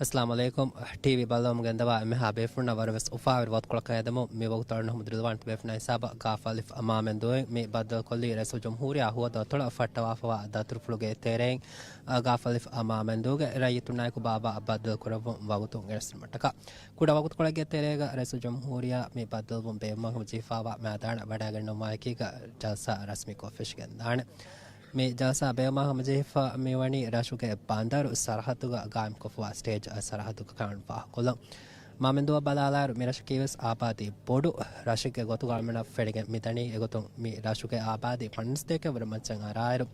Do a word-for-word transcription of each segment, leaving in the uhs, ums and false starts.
އައްސަލާމު ޢަލައިކުމް. ޓީވީ ބައްލަވަމުން ގެންދަވާ އެންމެހާ ބޭފުޅުންނަށް ވަރަށް ވެސް އުފާވެރި ވަގުތުކޮޅަކަށް އެދެމުން. މި ވަގުތު އަޅުގަނޑު ހަމަ ދުރުލަވާނެ ބޭފުޅުންނާ ހިސާބަށް ގާފް އަލިފް މާ މެންދޫއިން މި ބައްދަލުކޮށްލީ ރައީސުލްޖުމްހޫރިއްޔާ ހުވަދުއަތޮޅަށް ފައްޓަވާފަވާ ދަތުރުފުޅުގެ ތެރެއިން، އަ، ގާފް އަލިފް މާ މެންދޫގެ ރައްޔިތުންނާއެކު ބާބާ ބައްދަލުކުރައްވުން ވަގުތު ގެނެސްދިނުމަށްޓަކާ. ކުޑަ ވަގުތުކޮޅެއްގެ ތެރޭގަ ރައީސުލްޖުމްހޫރިއްޔާ މި ބައްދަލުވުން ބޭއްވުމަށް ހަމަޖެހިފައިވާ މައިދާނަށް ވަޑައިގަންނަވާ އެކީގަ ޖަލްސާ ރަސްމީކޮށް ފެށިގެންދާނެ. މި ޖަލްސާ ބޭއްވުމަށް ހަމަޖެހިފަ މިވަނީ ރަށުގެ ބަނދަރު ސަރަހައްދުގަ ގާއިމްކޮށްފަވާ ސްޓޭޖް ސަރަހައްދުގަ ކަން ފާހަގަކޮށްލަން. މާމެންދޫއަށް ބަލާލާއިރު، މި ރަށަކީ ވެސް އާބާދީ ބޮޑު ރަށެއްގެ ގޮތުގަ އަޅުގަނޑަށް ފެނިގެން މިދަނީ. އެގޮތުން މި ރަށުގެ އާބާދީ ފަންސަތޭކައަށްވުރެ މައްޗަށް އަރާއިރު،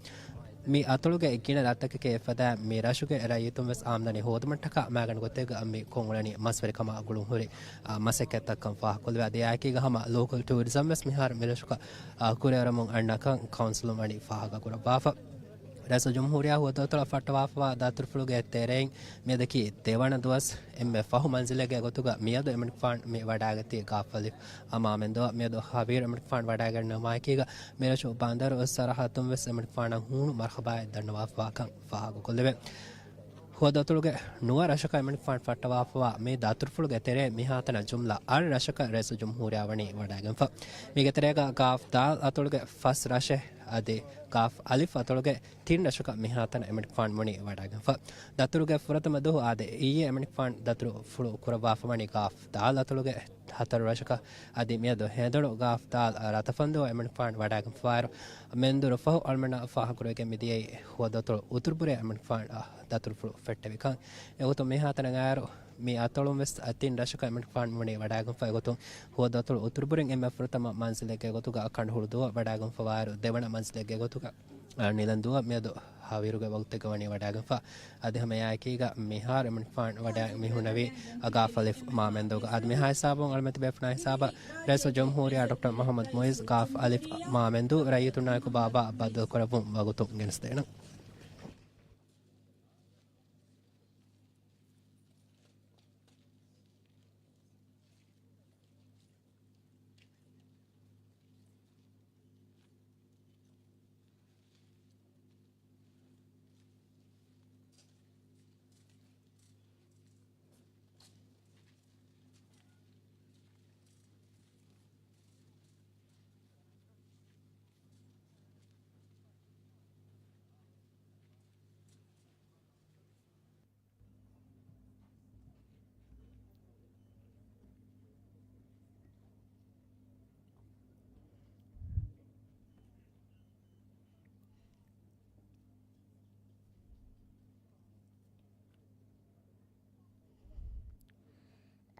މި އަތޮޅުގެ ގިނަ ރަށްތަކެކޭ އެފަދައިން މި ރަށުގެ ރައްޔިތުން ވެސް އާމްދަނީ ހޯދުމަށްޓަކާ މައިގަނޑު ގޮތެއްގަ މި ކޮށްއުޅެނީ މަސްވެރިކަމާ ގުޅުންހުރި، އާ، މަސައްކަތްތައްކަން ފާހަގަކޮށްލެވޭ. އަދި އެއާއެކީގަ ހަމަ ލޯކަލް ޓޫރިޒަމް ވެސް މިހާރު މި ރަށުގަ، އާ، ކުރިއަރަމުން އަންނަކަން ކައުންސިލުން ވަނީ ފާހަގަކުރައްވާފަ. ރައީސުލްޖުމްހޫރިއްޔާ ހުވަދުއަތޮޅަށް ފައްޓަވާފަވާ ދަތުރުފުޅުގެ ތެރެއިން މިއަދަކީ ދެވަނަ ދުވަސް. އެންމެ ފަހު މަންޒިލެއްގެ ގޮތުގަ މިއަދު އެމަނިކުފާނު މި ވަޑައިގަތީ ގާފް އަލިފް މާ މެންދޫއަށް. މިއަދު ހަވީރު އެމަނިކުފާނު ވަޑައިގަންނަވާ އެކީގަ މިރަށު ބަނދަރު ސަރަހައްދުން ވެސް އެމަނިކުފާނަށް ހޫނު މަރުހަބާއެއް ދަންނަވާފަވާކަން ފާހަގަކޮށްލެވޭ. ހުވަދުއަތޮޅުގެ ނުވަ ރަށަކަށް އެމަނިކުފާނު ފައްޓަވާފަވާ މި ދަތުރުފުޅުގެ ތެރޭ މިހާތަނަށް ޖުމްލަ އަށް ރަށަކަށް ރައީސުލްޖުމްހޫރިއްޔާ ވަނީ ވަޑައިގެންފަ. މީގެ ތެރޭގަ ގާފް ދާލް އަތޮޅުގެ ފަސް ރަށެއް އަދި ގާފް އަލިފް އަތޮޅުގެ ތިން ރަށަކަށް މިހާތަނަށް އެމަނިކުފާނު ވަނީ ވަޑައިގެންފަ. ދަތުރުގެ ފުރަތަމަ ދުވަހު އާދެ، އިއްޔެ އެމަނިކުފާނު ދަތުރުފުޅު ކުރައްވާފަ ވަނީ ގާފް ދާލް އަތޮޅުގެ ހަތަރު ރަށަކަށް. އަދި މިއަދު ހޭދަނު ގާފް ދާލް ރަތަފަންދޫ އެމަނިކުފާނު ވަޑައިގެންފަވާއިރު، މެންދުރު ފަހު އަޅުމެންނަށް ފާހަގަކުރެވިގެން މިދިޔައީ ހުވަދުއަތޮޅު އުތުރުބުރޭ އެމަނިކުފާނު ދަތުރުފުޅު ފެއްޓެވިކަން. އެގޮތުން މިހާތަނަށް އައިއިރު، މި އަތޮޅުން ވެސް ތިން ރަށަކަށް އެމަނިކުފާނު ވަނީ ވަޑައިގެންފަ. އެގޮތުން ހުވަދުއަތޮޅު އުތުރުބުރިން އެންމެ ފުރަތަމަ މަންޒިލެއްގެ ގޮތުގަ ކަނޑުހުޅުދުވަ ވަޑައިގެންފަވާއިރު، ދެވަނަ މަންޒިލެއްގެ ގޮތުގަ އަ، ނިލަންދޫއަށް މިއަދު ހަވީރުގެ ވަގުތެއްގަ ވަނީ ވަޑައިގެންފަ. އަދި ހަމަ އެއާއެކީގަ މިހާރު އެމަނިކުފާނު ވަޑައި މި ހުންނެވީ ގާފް އަލިފް މާ މެންދޫގަ. އަދި މިހާ ހިސާބުން އަޅުމެން ތިބޭފުޅުންނާ ހިސާބަށް ރައީސުލްޖުމްހޫރިއްޔާ ޑޮކްޓަރ މުޙައްމަދު މުޢިއްޒު ގާފް އަލިފް މާ މެންދޫ ރައްޔިތުންނާއެކު ބާބާ ބައްދަލުކުރައްވުން ވަގުތު ގެނެސްދޭނަން.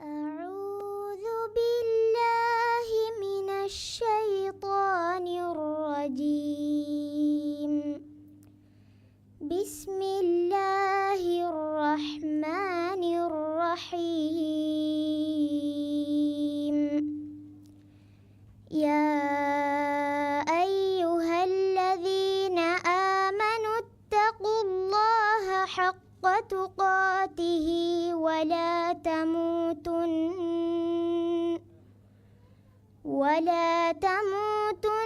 أعوذ بالله من الشيطان الرجيم. بسم الله الرحمن الرحيم. يا أيها الذين آمنوا اتقوا الله حق تقاته ولا تموتن ولا تموتن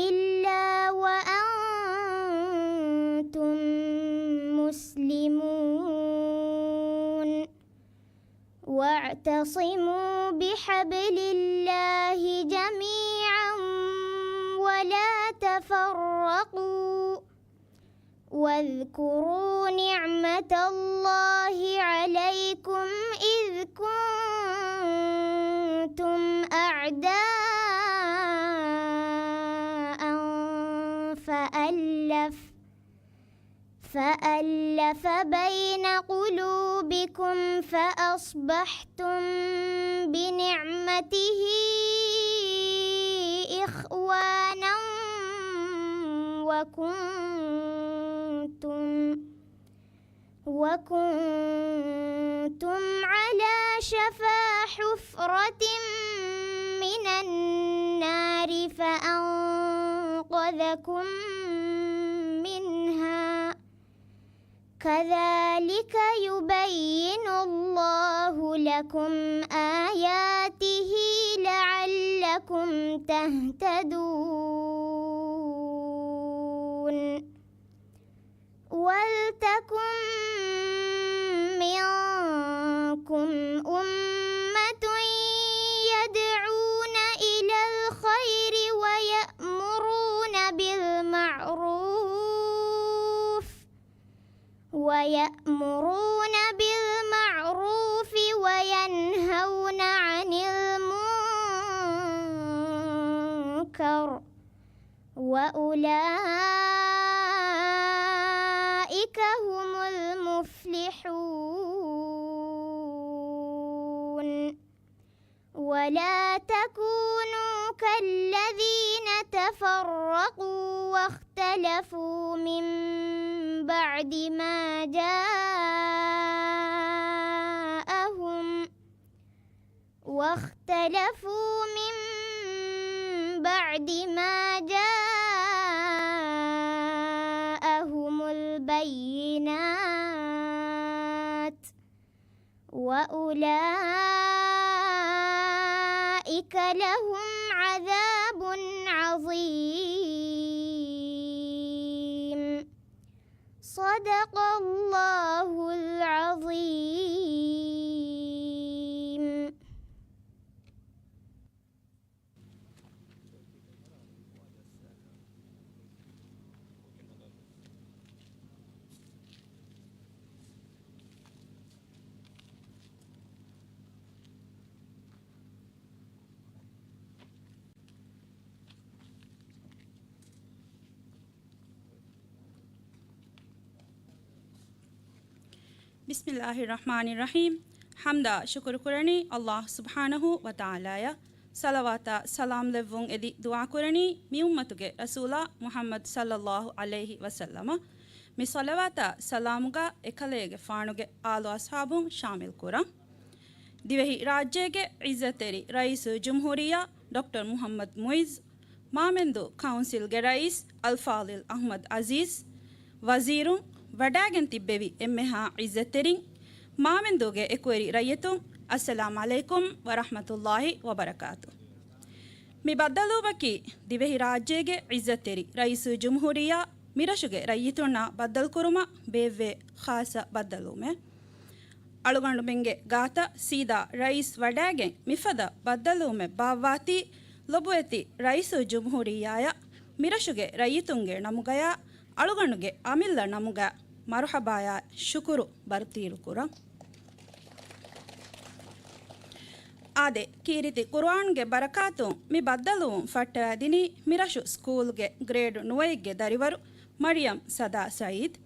إلا وأنتم مسلمون. واعتصموا بحبل الله جميعا ولا تفرقوا. واذكروا نعمة الله عليكم إذ كنتم أعداء فألف، فألف بين قلوبكم فأصبحتم بنعمته إخوانا وكنتم، وكنتم على شفا حفرة من النار فأنقذكم منها. كذلك يبين الله لكم آياته لعلكم تهتدون. ولتكن يأمرون بالمعروف وينهون عن المنكر وأولئك هم المفلحون. ولا تكونوا كالذين تفرقوا واختلفوا من بعد ما جاءهم واختلفوا من بعد ما جاءهم البينات وأولئك لهم عذاب عظيم. صدق الله العظيم. ބިސްމިއްލާހި ރަޙްމާނި ރަޙީމް. ޙަމްދާ ޝުކުރު ކުރަނީ ﷲ ސުބްޙާނަހޫ ވަތަޢާލާޔަށް. ޞަލަވާތާ ސަލާމް ލެއްވުން އެދި ދުޢާ ކުރަނީ މި އުއްމަތުގެ ރަސޫލާ މުޙައްމަދު ޞައްލައްލާހު ޢަލައިހި ވަސައްލަމަށް. މި ޞަލަވާތާ ސަލާމުގަ އެކަލޭގެފާނުގެ އާލު އަޞްޙާބުން ޝާމިލް ކުރަން. ދިވެހި ރާއްޖޭގެ ޢިއްޒަތްތެރި ރައީސުލްޖުމްހޫރިއްޔާ ޑޮކްޓަރ މުޙައްމަދު މުޢިއްޒު، މާމެންދޫ ކައުންސިލްގެ ރައީސް އަލްފާޟިލް އަޙްމަދު ޢަޒީޒް، ވަޒީރުން، ވަޑައިގެން ތިއްބެވި އެންމެހާ ޢިއްޒަތްތެރިން، މާމެންދޫގެ އެކުވެރި ރައްޔިތުން، އައްސަލާމް ޢަލައިކުމް ވަރަޙްމަތުﷲި ވަބަރަކާތު. މި ބައްދަލުވުމަކީ، ދިވެހި ރާއްޖޭގެ ޢިއްޒަތްތެރި ރައީސުލްޖުމްހޫރިއްޔާ މިރަށުގެ ރައްޔިތުންނާ ބައްދަލުކުރުމަށް ބޭއްވޭ ޚާއްޞަ ބައްދަލުވުމެއް. އަޅުގަނޑުމެންގެ ގާތަށް ސީދާ ރައީސް ވަޑައިގެން މިފަދަ ބައްދަލުވުމެއް ބާއްވާތީ، ލޮބުވެތި ރައީސުލްޖުމްހޫރިއްޔާޔަށް މިރަށުގެ ރައްޔިތުންގެ ނަމުގަޔާ، އަޅުގަނޑުގެ އަމިއްލަ ނަމުގަ މަރުޙަބާޔާ ޝުކުރު ބަރުތީރު ކުރަން. އާދެ، ކީރިތި ޤުރުއާންގެ ބަރަކާތުން މި ބައްދަލުވުން ފައްޓަވައިދިނީ މިރަށު ސްކޫލްގެ ގްރޭޑް ނުވައެއްގެ ދަރިވަރު މަރިޔަމް ސަދާ ސައީދު.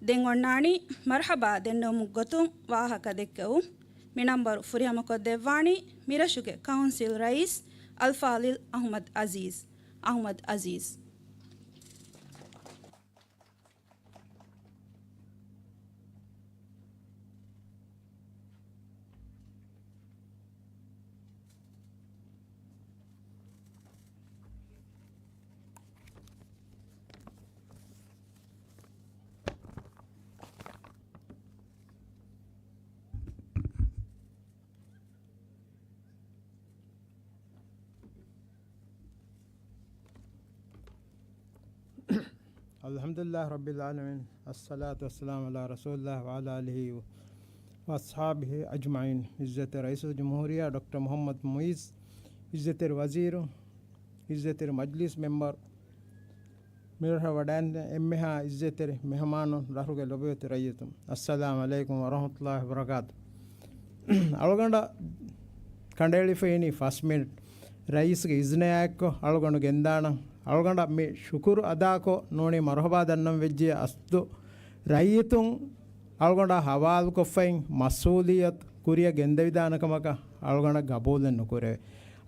ދެން އޮންނާނީ މަރުޙަބާ ދެންނެވުމުގެ ގޮތުން ވާހަކަ ދެއްކެވުން. މި ނަންބަރު ފުރިހަމަކޮށްދެއްވާނީ މިރަށުގެ ކައުންސިލް ރައީސް އަލްފާޟިލް އަޙްމަދު ޢަޒީޒް، އަޙްމަދު ޢަޒީޒް. الحمد لله رب العالمين، الصلاة والسلام على رسول الله وعلى آله وأصحابه أجمعين. ޢިއްޒަތްތެރި ރައީސުލްޖުމްހޫރިއްޔާ ޑޮކްޓަރ މުޙައްމަދު މުޢިއްޒު، ޢިއްޒަތްތެރި ވަޒީރު، ޢިއްޒަތްތެރި މަޖްލިސް މެމްބަރު، މިރަށަށް ވަޑައިގެން އެންމެހާ ޢިއްޒަތްތެރި މެހެމާނުން، ރަށުގެ ލޮބުވެތި ރައްޔިތުން، އައްސަލާމް ޢަލައިކުމް ވަރަޙްމަތުﷲި ވަބަރަކާތު. އަޅުގަނޑަށް ކަނޑައެޅިފައިނީ ފަސް މިނިޓް. ރައީސްގެ އިޒްނަޔާއެއްކޮށް އަޅުގަނޑު ގެންދާނަން. އަޅުގަނޑަށް މި ޝުކުރު އަދާކޮށް ނޫނީ މަރުޙަބާ ދަންނަން ވެއްޖެ އަސްލު ރައްޔިތުން އަޅުގަނޑާ ހަވާލުކޮށްފައިން މަސްއޫލިއްޔަތު ކުރިއަށް ގެންދެވިދާނެ ކަމަކަށް އަޅުގަނޑަށް ގަބޫލެއް ނުކުރެވޭ.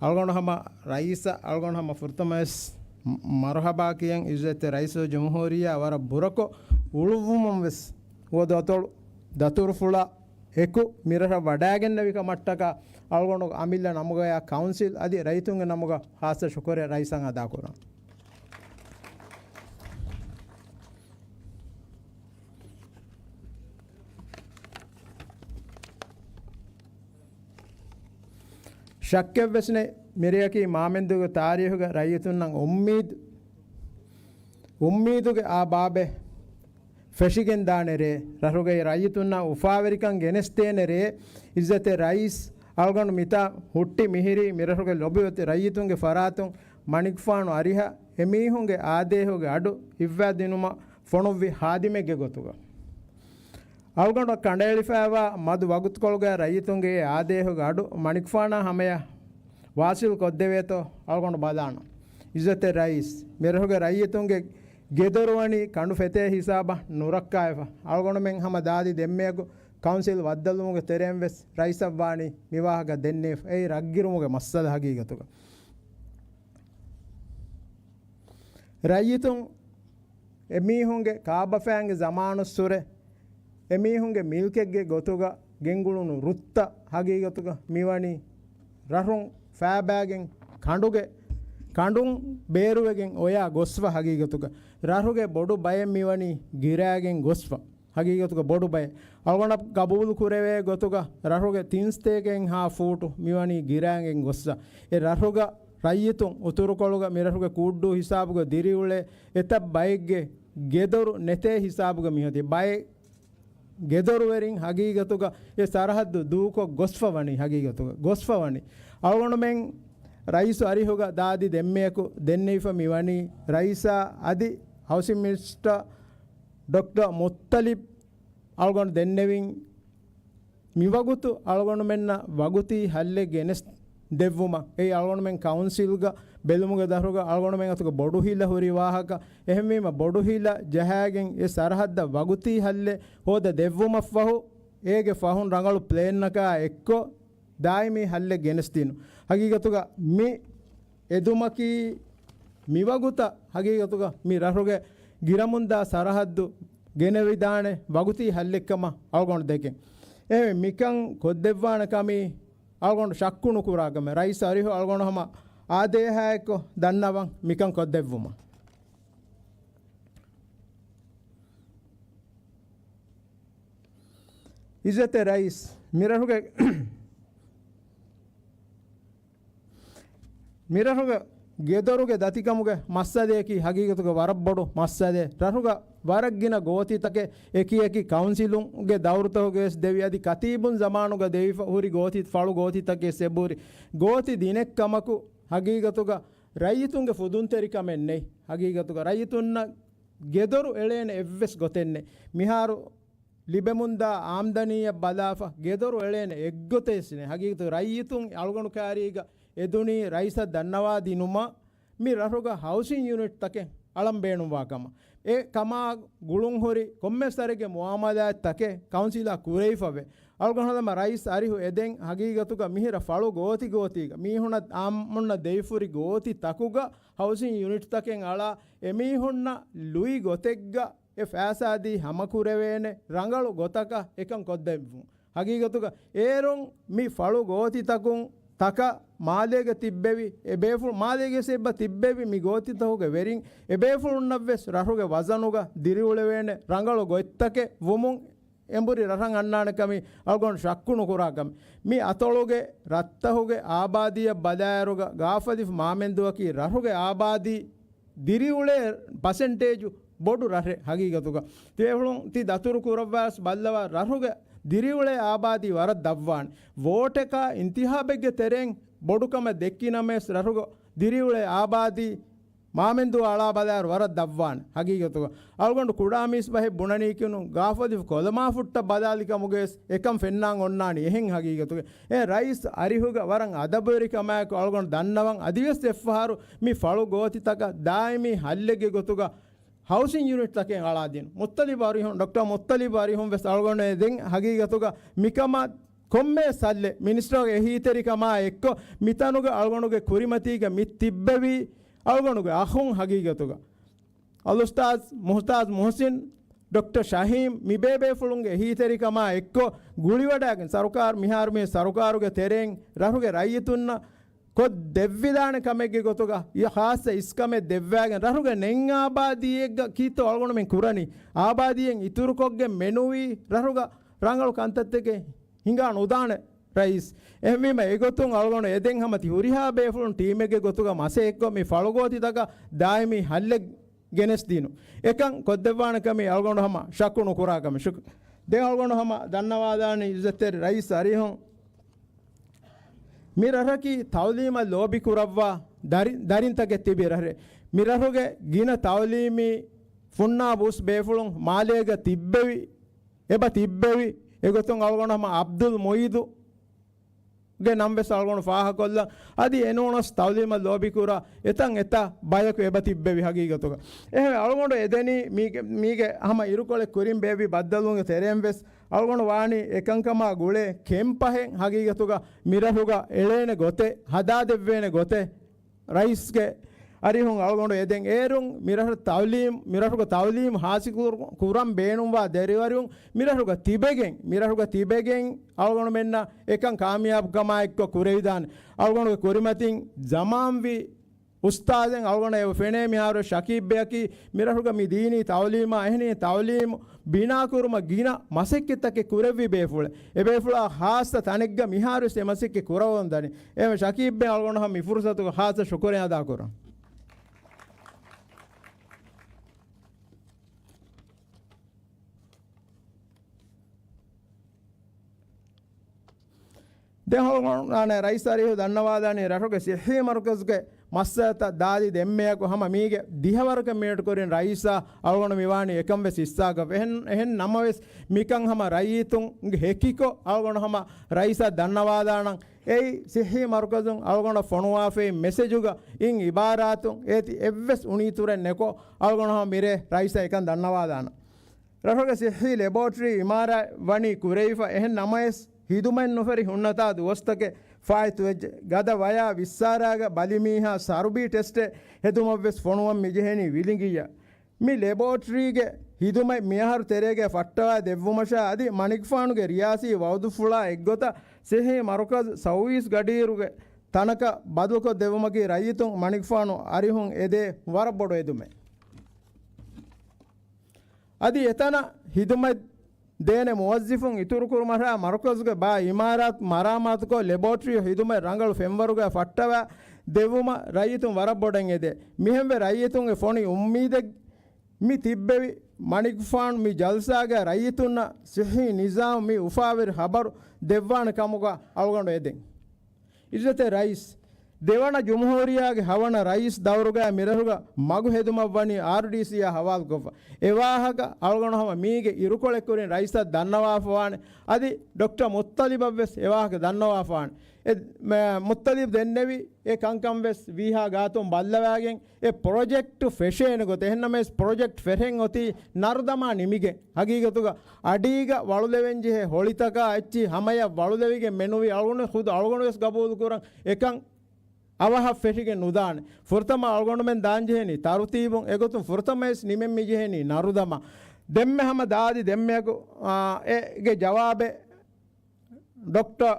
އަޅުގަނޑު ހަމަ ރައީސަށް އަޅުގަނޑު ހަމަ ފުރަތަމަވެސް މަރުޙަބާ ކިޔަން ޢިއްޒަތްތެރި ރައީސުލްޖުމްހޫރިއްޔާ ވަރަށް ބުރަކޮށް އުޅުއްވުމުން ވެސް ހުވަދު އަތޮޅު ދަތުރުފުޅާ އެކު މިރަށަށް ވަޑައިގެންނެވި ކަމަށްޓަކާ އަޅުގަނޑު އަމިއްލަ ނަމުގަޔާ ކައުންސިލް އަދި ރައްޔިތުންގެ ނަމުގަ ޚާއްޞަ ޝުކުރެއް ރައީސަށް އަދާކުރަން. ޝައްކެއްވެސް ނެތް، މިރެއަކީ މާމެންދޫގެ ތާރީޚުގަ ރައްޔިތުންނަށް އުއްމީދު، އުއްމީދުގެ އާ ބާބެއް ފެށިގެން ދާނެ ރޭ، ރަށުގައި ރައްޔިތުންނަށް އުފާވެރިކަން ގެނެސްދޭނެ ރޭ. ޢިއްޒަތްތެރި ރައީސް އަޅުގަނޑު މިތާ ހުއްޓި މިހިރީ މިރަށުގެ ލޮބުވެތި ރައްޔިތުންގެ ފަރާތުން މަނިކުފާނު އަރިހަށް އެމީހުންގެ އާދޭހުގެ އަޑު ހިއްވާދިނުމަށް ފޮނުއްވި ޚާދިމެއްގެ ގޮތުގަ. އަޅުގަނޑަށް ކަނޑައެޅިފައިވާ މަދު ވަގުތުކޮޅުގައި ރައްޔިތުންގެ އެ އާދޭހުގެ އަޑު މަނިކުފާނާ ހަމަޔަށް ވާސިލް ކޮށްދެވޭތޯ އަޅުގަނޑު ބަލާނަން. އިއްޒަތްތެރި ރައީސް، މިރަށުގެ ރައްޔިތުންގެ ގެދޮރު ވަނީ ކަނޑު ފެތޭ ހިސާބަށް ނުރައްކާފަ. އަޅުގަނޑުމެން ހަމަ ދާދި ދެންމެއަކު ކައުންސިލް ވައްދަލުމުގެ ތެރެއިން ވެސް ރައީސަށް ވާނީ މި ވާހަކަ ދެންނެވިފަ. އެއީ ރަށްގިރުމުގެ މައްސަލަ ހަގީގަތުގަ. ރައްޔިތުން އެމީހުންގެ ކާބަފައިންގެ ޒަމާނުއްސުރެ އެމީހުންގެ މިލްކެއްގެ ގޮތުގަ ގެންގުޅުނު ރުއްތައް ހަގީގަތުގަ މިވަނީ ރަށުން ފައިބައިގެން ކަނޑުގެ، ކަނޑުން ބޭރުވެގެން އޮޔާ ގޮސްފަ ހަގީގަތުގަ. ރަށުގެ ބޮޑު ބައެއް މިވަނީ ގިރާގެން ގޮސްފަ. ހަގީގަތުގަ ބޮޑު ބައެއް. އަޅުގަނޑަށް ގަބޫލު ކުރެވޭ ގޮތުގަ ރަށުގެ ތިން ސަތޭކައެއްހާ ފޫޓު މިވަނީ ގިރާގެން ގޮއްސަ. އެ ރަށުގަ ރައްޔިތުން އުތުރުކޮޅުގަ މިރަށުގެ ކޫއްޑޫ ހިސާބުގަ ދިރިއުޅޭ އެތައް ބައެއްގެ ގެދޮރު ނެތޭ ހިސާބުގަ މިއޮތީ. ބައެއް ގެދޮރުވެރިން ހަގީގަތުގަ އެ ސަރަހައްދު ދޫކޮށް ގޮސްފަ ވަނީ ހަގީގަތުގަ. ގޮސްފަ ވަނީ. އަޅުގަނޑުމެން ރައީސު އަރިހުގަ ދާދި ދެންމެއަކު ދެންނެވިފަ މިވަނީ ރައީސާ އަދި ހައުސިން މިނިސްޓަރ ޑޮކްޓަރ މުއްތަލިބް އަޅުގަނޑު ދެންނެވިން މިވަގުތު އަޅުގަނޑުމެންނަށް ވަގުތީ ހައްލެއް ގެނެސް ދެއްވުމަށް. އެއީ އަޅުގަނޑުމެން ކައުންސިލްގަ ބެލުމުގެ ދަށުގަ އަޅުގަނޑުމެން އަތުގަ ބޮޑު ހިލަ ހުރި ވާހަކަ. އެހެންވީމަ ބޮޑު ހިލަ ޖަހާގެން އެ ސަރަހައްދަށް ވަގުތީ ހައްލެއް ހޯދަ ދެއްވުމަށްފަހު، އޭގެ ފަހުން ރަނގަޅު ޕްލޭންއަކާ އެއްކޮށް، ދާއިމީ ހައްލެއް ގެނެސްދިނު. ހަގީގަތުގަ މި އެދުމަކީ މިވަގުތަށް ހަގީގަތުގަ މި ރަށުގެ ގިރަމުންދާ ސަރަހައްދު ގެނެވިދާނެ ވަގުތީ ހައްލެއްކަމަށް އަޅުގަނޑު ދެކެން. އެހެން މިކަން ކޮށްދެއްވާނެ ކަމީ އަޅުގަނޑު ޝައްކު ނުކުރާ ކަމެއް. ރައީސް އަރިހު އަޅުގަނޑު ހަމަ އާދޭހާއެއްކޮށް ދަންނަވަން މިކަން ކޮށްދެއްވުމަށް. އިއްޒަތްތެރި ރައީސް، މިރަށުގެ، މިރަށުގެ ގެދޮރުގެ ދަތިކަމުގެ މައްސަލަޔަކީ ހަގީގަތުގަ ވަރަށް ބޮޑު މައްސަލައެއް. ރަށުގަ ވަރަށް ގިނަ ގޯތިތަކެއް އެކި އެކި ކައުންސިލުންގެ ދައުރުތަކުގަވެސް ދެވި އަދި ކަތީބުން ޒަމާނުގަ ދެވިފަ ހުރި ގޯތި، ފަޅު ގޯތިތަކެއް އެބަހުރި. ގޯތި ދިނެއްކަމަކު ހަގީގަތުގަ ރައްޔިތުންގެ ފުދުންތެރިކަމެއް ނެތް. ހަގީގަތުގަ ރައްޔިތުންނަށް ގެދޮރު އެޅޭނެ އެއްވެސް ގޮތެއް ނެތް. މިހާރު ލިބެމުންދާ އާމްދަނީއަށް ބަލާފަ ގެދޮރު އެޅޭނެ އެއްގޮތެއް ވެސް ނެތް. ހަގީގަތު ރައްޔިތުން އަޅުގަނޑު ކާރީގަ އެދުނީ ރައީސަށް ދަންނަވާ ދިނުމަށް މި ރަށުގަ ހައުސިން ޔުނިޓްތަކެއް އަޅަން ބޭނުންވާ ކަމަށް. އެ ކަމާ ގުޅުންހުރި ކޮންމެސް ސަރެއްގެ މުއާމަލާތްތަކެއް ކައުންސިލާ ކުރެވިފަވޭ. އަޅުގަނޑު ހަމަ ރައީސް އަރިހު އެދެން ހަގީގަތުގަ މިހިރަ ފަޅު ގޯތި ގޯތީގަ މީހުނަށް އާއްމުންނަށް ދެވިފުރި ގޯތި ތަކުގަ ހައުސިން ޔުނިޓްތަކެއް އަޅާ އެމީހުންނަށް ލުއި ގޮތެއްގަ އެ ފައިސާދީ ހަމަކުރެވޭނެ ރަނގަޅު ގޮތަކަށް އެކަން ކޮށްދެއްވުން. ހަގީގަތުގަ އޭރުން މި ފަޅު ގޯތިތަކުން ތަކަށް މާލޭގަ ތިއްބެވި އެ ބޭފުޅު، މާލޭގެ ސެއްބަ ތިއްބެވި މި ގޯތިތަކުގެ ވެރިން އެ ބޭފުޅުންނަށްވެސް ރަށުގެ ވަޒަނުގަ ދިރިއުޅެވޭނެ ރަނގަޅު ގޮތްތަކެއް ވުމުން އެނބުރި ރަށަށް އަންނާނެ ކަމީ އަޅުގަނޑު ޝައްކު ނުކުރާ ކަމެއް. މި އަތޮޅުގެ ރަށްތަހުގެ އާބާދީއަށް ބަލާއިރުގަ ގާފަދިފު މާމެންދުއަކީ ރަށުގެ އާބާދީ ދިރިއުޅޭ ޕަސެންޓޭޖު ބޮޑު ރަށެއް ހަގީގަތުގަ. ތިބޭފުޅުން ތި ދަތުރު ކުރައްވާސް ބައްލަވާ ރަށުގެ ދިރިއުޅޭ އާބާދީ ވަރަށް ދަށްވާނެ. ވޯޓަކާ އިންތިހާބެއްގެ ތެރެއިން ބޮޑު ކަމެއް ދެއްކި ނަމަވެސް ރަށުގަ ދިރިއުޅޭ އާބާދީ މާމެންދޫ އަޅާ ބަލާއިރު ވަރަށް ދަށްވާނެ ހަގީގަތުގަ. އަޅުގަނޑު ކުޑާމީސް ބަހެއް ބުނަނީކިނު ގާފަދިފު ކޮލަމާފުއްޓަށް ބަލާލި ކަމުގަވެސް އެކަން ފެންނާން އޮންނާނީ އެހެން ހަގީގަތުގަ. އެ ރައީސް އަރިހުގަ ވަރަށް އަދަބުވެރިކަމާއެކު އަޅުގަނޑު ދަންނަވަން އަދިވެސް އެއްފަހަރު މި ފަޅު ގޯތިތަކަށް ދާއިމީ ހައްލެއްގެ ގޮތުގަ ހައުސިން ޔުނިޓްތަކެއް އަޅާދިނު. މުއްތަލިބް އަރިހުން، ޑޮކްޓަރ މުއްތަލިބް އަރިހުން ވެސް އަޅުގަނޑު އެދެން ހަގީގަތުގަ މިކަމަށް ކޮންމެ ސައްލެ މިނިސްޓަރގެ އެހީތެރިކަމާ އެއްކޮށް މިތަނުގެ އަޅުގަނޑުގެ ކުރިމަތީގަ މި ތިއްބެވީ އަޅުގަނޑުގެ އަޚުން ހަގީގަތުގަ. އަލްއުސްތާޛް މުހްތާޒް މުހްސިން، ޑޮކްޓަރ ޝަހީމް މި ބޭބޭފުޅުންގެ އެހީތެރިކަމާ އެއްކޮށް ގުޅިވަޑައިގެން ސަރުކާރު މިހާރު މި ސަރުކާރުގެ ތެރެއިން ރަށުގެ ރައްޔިތުންނަށް ކޮށް ދެއްވިދާނެ ކަމެއްގެ ގޮތުގަ އި ޚާއްސަ އިސްކަމެއް ދެއްވާގެން ރަށުގެ ނެތް އާބާދީއެއްގަ ކީއްތޯ އަޅުގަނޑުމެން ކުރަނީ؟ އާބާދީއެއް އިތުރުކޮށްގެން މެނުވީ ރަށުގަ ރަނގަޅު ކަންތައްތަކެއް ހިނގާ ނުދާނެ ރައީސް. އެހެންވީމަ އެގޮތުން އަޅުގަނޑު އެދެން ހަމަ ތި ހުރިހާ ބޭފުޅުން ޓީމެއްގެ ގޮތުގަ މަސައްކަތްކޮށް މި ފަޅުގޯތިތަކަށް ދާއިމީ ހައްލެއް ގެނެސްދިނު. އެކަން ކޮށްދެއްވާނެ ކަމީ އަޅުގަނޑު ހަމަ ޝައްކު ނުކުރާ ކަމެއް. ޝުކް. ދެން އަޅުގަނޑު ހަމަ ދަންނަވާލާނީ އިއްޒަތްތެރި ރައީސް އަރިހުން މި ރަށަކީ ތައުލީމަށް ލޯބި ކުރައްވާ ދަރި-، ދަރިންތަކެއް ތިބި ރަށެއް. މި ރަށުގެ ގިނަ ތައުލީމީ ފުންނާބު އުސް ބޭފުޅުން މާލޭގަ ތިއްބެވި އެބަ ތިއްބެވި. އެގޮތުން އަޅުގަނޑު ހަމަ އަބްދުލް މުއިދުގެ ނަން ވެސް އަޅުގަނޑު ފާހަކޮށްލަން. އަދި އެނޫނަސް ތައުލީމަށް ލޯބިކުރާ އެތަން އެތައް ބަޔަކު އެބަ ތިއްބެވި ހަގީގަތުގަ. އެހެން އަޅުގަނޑު އެދެނީ މީގެ، މީގެ ހަމަ އިރުކޮޅެއް ކުރިން ބޭއްވި ބައްދަލުވުމުގެ ތެރެއިން ވެސް އަޅުގަނޑު ވާނީ އެކަންކަމާ ގުޅޭ ކެމްޕަހެއް ހަގީގަތުގަ މިރަށުގަ އެޅޭނެ ގޮތެއް، ހަދާދެއްވޭނެ ގޮތެއް. ރައީސްގެ އަރިހުން އަޅުގަނޑު އެދެން އޭރުން މިރަށަށް ތައުލީމް، މިރަށުގެ ތައުލީމް ހާސިލް ކުރު-، ކުރަން ބޭނުންވާ ދަރިވަރުން މިރަށުގަ ތިބެގެން، މިރަށުގަ ތިބެގެން އަޅުގަނޑުމެންނަށް އެކަން ކާމިޔާބުކަމާ އެއްކޮށް ކުރެވިދާނެ. އަޅުގަނޑުގެ ކުރިމަތިން ޒަމާންވީ އުސްތާޛެއް އަޅުގަނޑަށް އެބަ ފެނޭ މިހާރު ޝަކީބް ބެއަކީ މިރަށުގަ މި ދީނީ ތައުލީމާ އެހެނީ ތައުލީމު ބިނާކުރުމަށް ގިނަ މަސައްކަތްތަކެއް ކުރެއްވި ބޭފުޅެއް. އެ ބޭފުޅާ ހާއްސަ ތަނެއްގަ މިހާރުވެސް އެ މަސައްކަތް ކުރައްވަމުން ދަނީ. އެހެން ޝަކީބް ބެ އަޅުގަނޑު ހަމަ މި ފުރުސަތުގަ ހާއްސަ ޝުކުރެއް އަދާކުރަން. ދެން ހޮޅުމަނާނެ ރައީސް އަރިހު ދަންނަވާލާނީ ރަށުގެ ސިއްހީ މަރުކަޒުގެ މައްސަލަތައް ދާދި ދެންމެއަކު ހަމަ މީގެ ދިހަވަރަކަށް މިނެޓް ކުރިން ރައީސާ އަޅުގަނޑު މިވާނީ އެކަން ވެސް ހިއްސާކޮށް. އެހެން، އެހެން ނަމަވެސް މިކަން ހަމަ ރައްޔިތުންގެ ހެކިކޮށް އަޅުގަނޑު ހަމަ ރައީސާ ދަންނަވާލާނަން. އެއީ ސިއްހީ މަރުކަޒުން އަޅުގަނޑަށް ފޮނުވާފައި މެސެޖުގަ އިން އިބާރާތުން އޭތި އެއްވެސް އުނިއިތުރެއް ނެކޮށް އަޅުގަނޑު ހަމަ މިރޭ ރައީސާ އެކަން ދަންނަވާލާނަން. ރަށުގެ ސިއްހީ ލެބޯޓްރީ އިމާރާތް ވަނީ ކުރެވިފަ އެހެން ނަމަވެސް، ހިދުމަތް ނުފެރި ހުންނަތާ ދުވަސްތަކެއް ފާއިތުވެއްޖެ. ގަދަ ވަޔާ ވިއްސާރާގަ ބަލިމީހާ ސަރުބީ ޓެސްޓެއް ހެދުމަށްވެސް ފޮނުވަން މިޖެހެނީ ވިލިނގިއްޔާ. މި ލެބޯޓްރީގެ ހިދުމަތް މިއަހަރު ތެރޭގައި ފައްޓަވާ ދެއްވުމަށާ އަދި މަނިކުފާނުގެ ރިޔާސީ ވައުދުފުޅާ އެއްގޮތަށް ސިއްހީ މަރުކަޒު ސައުވީސް ގަޑިއިރުގެ ތަނަކަށް ބަދަލުކޮށް ދެއްވުމަކީ ރައްޔިތުން މަނިކުފާނު އަރިހުން އެދޭ ވަރަށް ބޮޑު އެދުމެއް. އަދި އެތަނަށް ހިދުމަތް ދޭނެ މުވައްޒިފުން އިތުރުކުރުމަށާ މަރުކަޒުގެ ބާ އިމާރާތް މަރާމާތުކޮށް، ލެބޯޓްރީ ހިދުމަތް ރަނގަޅު ފެންވަރުގައި ފައްޓަވާ ދެއްވުމަށް ރައްޔިތުން ވަރަށް ބޮޑަށް އެދޭ. މިހެންވެ ރައްޔިތުންގެ ފޮނި އުއްމީދެއް މި ތިއްބެވި މަނިކުފާނު މި ޖަލްސާގައި ރައްޔިތުންނަށް ސިއްހީ ނިޒާމް މި އުފާވެރި ހަބަރު ދެއްވާނެ ކަމުގަ އަޅުގަނޑު އެދެން. އިއްޒަތްތެރި ރައީސް، ދެވަނަ ޖުމްހޫރިއްޔާގެ ހަވަނަ ރައީސް ދައުރުގައި މިރަށުގަ މަގު ހެދުމަށްވަނީ އާރްޑީސީއާ ހަވާލުކޮށްފަ. އެވާހަކަ އަޅުގަނޑު ހަމަ މީގެ އިރުކޮޅެއް ކުރިން ރައީސަށް ދަންނަވާފަވާނެ. އަދި ޑޮކްޓަރ މުއްތަލިބަށްވެސް އެވާހަކަ ދަންނަވާފަވާނެ. އެ، މ-، މުއްތަލިބް ދެންނެވި އެ ކަންކަން ވެސް ވީހާ ގާތުން ބައްލަވާގެން އެ ޕްރޮޖެކްޓު ފެށޭނެ ގޮތެއް. އެހެންނަމަވެސް ޕްރޮޖެކްޓް ފެށެން އޮތީ ނަރުދަމާ ނިމިގެން. ހަގީގަތުގަ އަޑީގަ ވަޅުލެވެންޖެހޭ ހޮޅިތަކާ އެއްޗިހި ހަމަޔަށް ވަޅުލެވިގެން މެނުވީ އަޅުގަނޑު ޚުދު އަޅުގަނޑުވެސް ގަބޫލުކުރަން އެކަން އަވަހަށް ފެށިގެން ނުދާނެ. ފުރަތަމަ އަޅުގަނޑުމެން ދާންޖެހެނީ ތަރުތީބުން އެގޮތުން ފުރަތަމަވެސް ނިމެން މިޖެހެނީ ނަރުދަމާ. ދެންމެ ހަމަ ދާދި ދެންމެއަކު، އާ، އޭގެ ޖަވާބެއް ޑޮކްޓަރ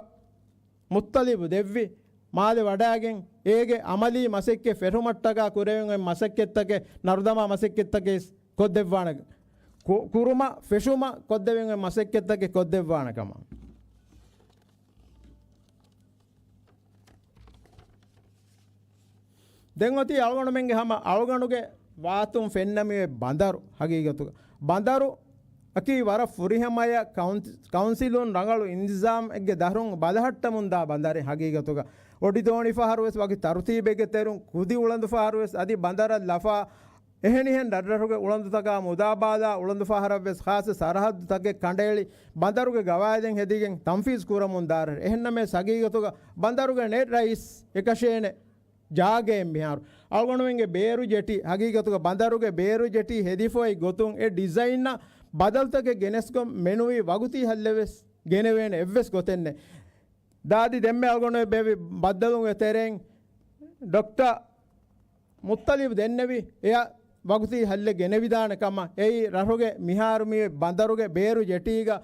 މުއްތަލިބު ދެއްވި މާލެ ވަޑައިގެން އޭގެ އަމަލީ މަސައްކަތް ފެށުމަށްޓަކާ ކުރެވެން އޮތް މަސައްކަތްތަކެއް ނަރުދަމާ މަސައްކަތްތަކެއް ކޮށްދެއްވާނެ. ކު-، ކުރުމަށް ފެށުމަށް ކޮށްދެވެން އޮތް މަސައްކަތްތަކެއް ކޮށްދެއްވާނެ ކަމަށް. ދެން އޮތީ އަޅުގަނޑުމެންގެ ހަމަ އަޅުގަނޑުގެ ވާތުން ފެންނަމިވެ ބަނދަރު ހަގީގަތުގަ. ބަނދަރު އަކީ ވަރަށް ފުރިހަމަޔަށް ކައުން-، ކައުންސިލުން ރަނގަޅު އިންތިޒާމެއްގެ ދަށުން ބަލަހައްޓަމުންދާ ބަނދަރެއް ހަގީގަތުގަ. އޮޑިދޯނި ފަހަރުވެސް ވަކި ތަރުތީބެއްގެ ތެރުން ކުދި އުޅަނދު ފަހަރުވެސް އަދި ބަނދަރަށް ލަފާ އެހެނިހެން ރަށްރަށުގެ އުޅަނދުތަކާ މުދާބާލާ އުޅަނދު ފަހަރަށްވެސް ޚާއްޞަ ސަރަހައްދު ތަކެއް ކަނޑައެޅި، ބަނދަރުގެ ގަވާއިދެއް ހެދިގެން ތަންފީޒް ކުރަމުން ދާރަށް. އެހެންނަމަވެސް ހަގީގަތުގަ ބަނދަރުގެ ނެތް ރައީސް އެކަށޭނެ ޖާގައެއް މިހާރު. އަޅުގަނޑުމެންގެ ބޭރު ޖެޓީ، ހަގީގަތުގަ ބަނދަރުގެ ބޭރު ޖެޓީ ހެދިފައި ގޮތުން އެ ޑިޒައިންއަށް ބަދަލުތަކެއް ގެނެސްގޮން މެނުވީ ވަގުތީ ހައްލެއްވެސް ގެނެވޭނެ އެއްވެސް ގޮތެއް ނެތް. ދާދި ދެންމެ އަޅުގަނޑު ބޭއްވި ބައްދަލުގެ ތެރެއިން ޑޮކްޓަރ މުއްތަލިބް ދެންނެވި އެއަށް ވަގުތީ ހައްލެއް ގެނެވިދާނެ ކަމަށް. އެއީ ރަށުގެ މިހާރު މި ބަނދަރުގެ ބޭރު ޖެޓީގަ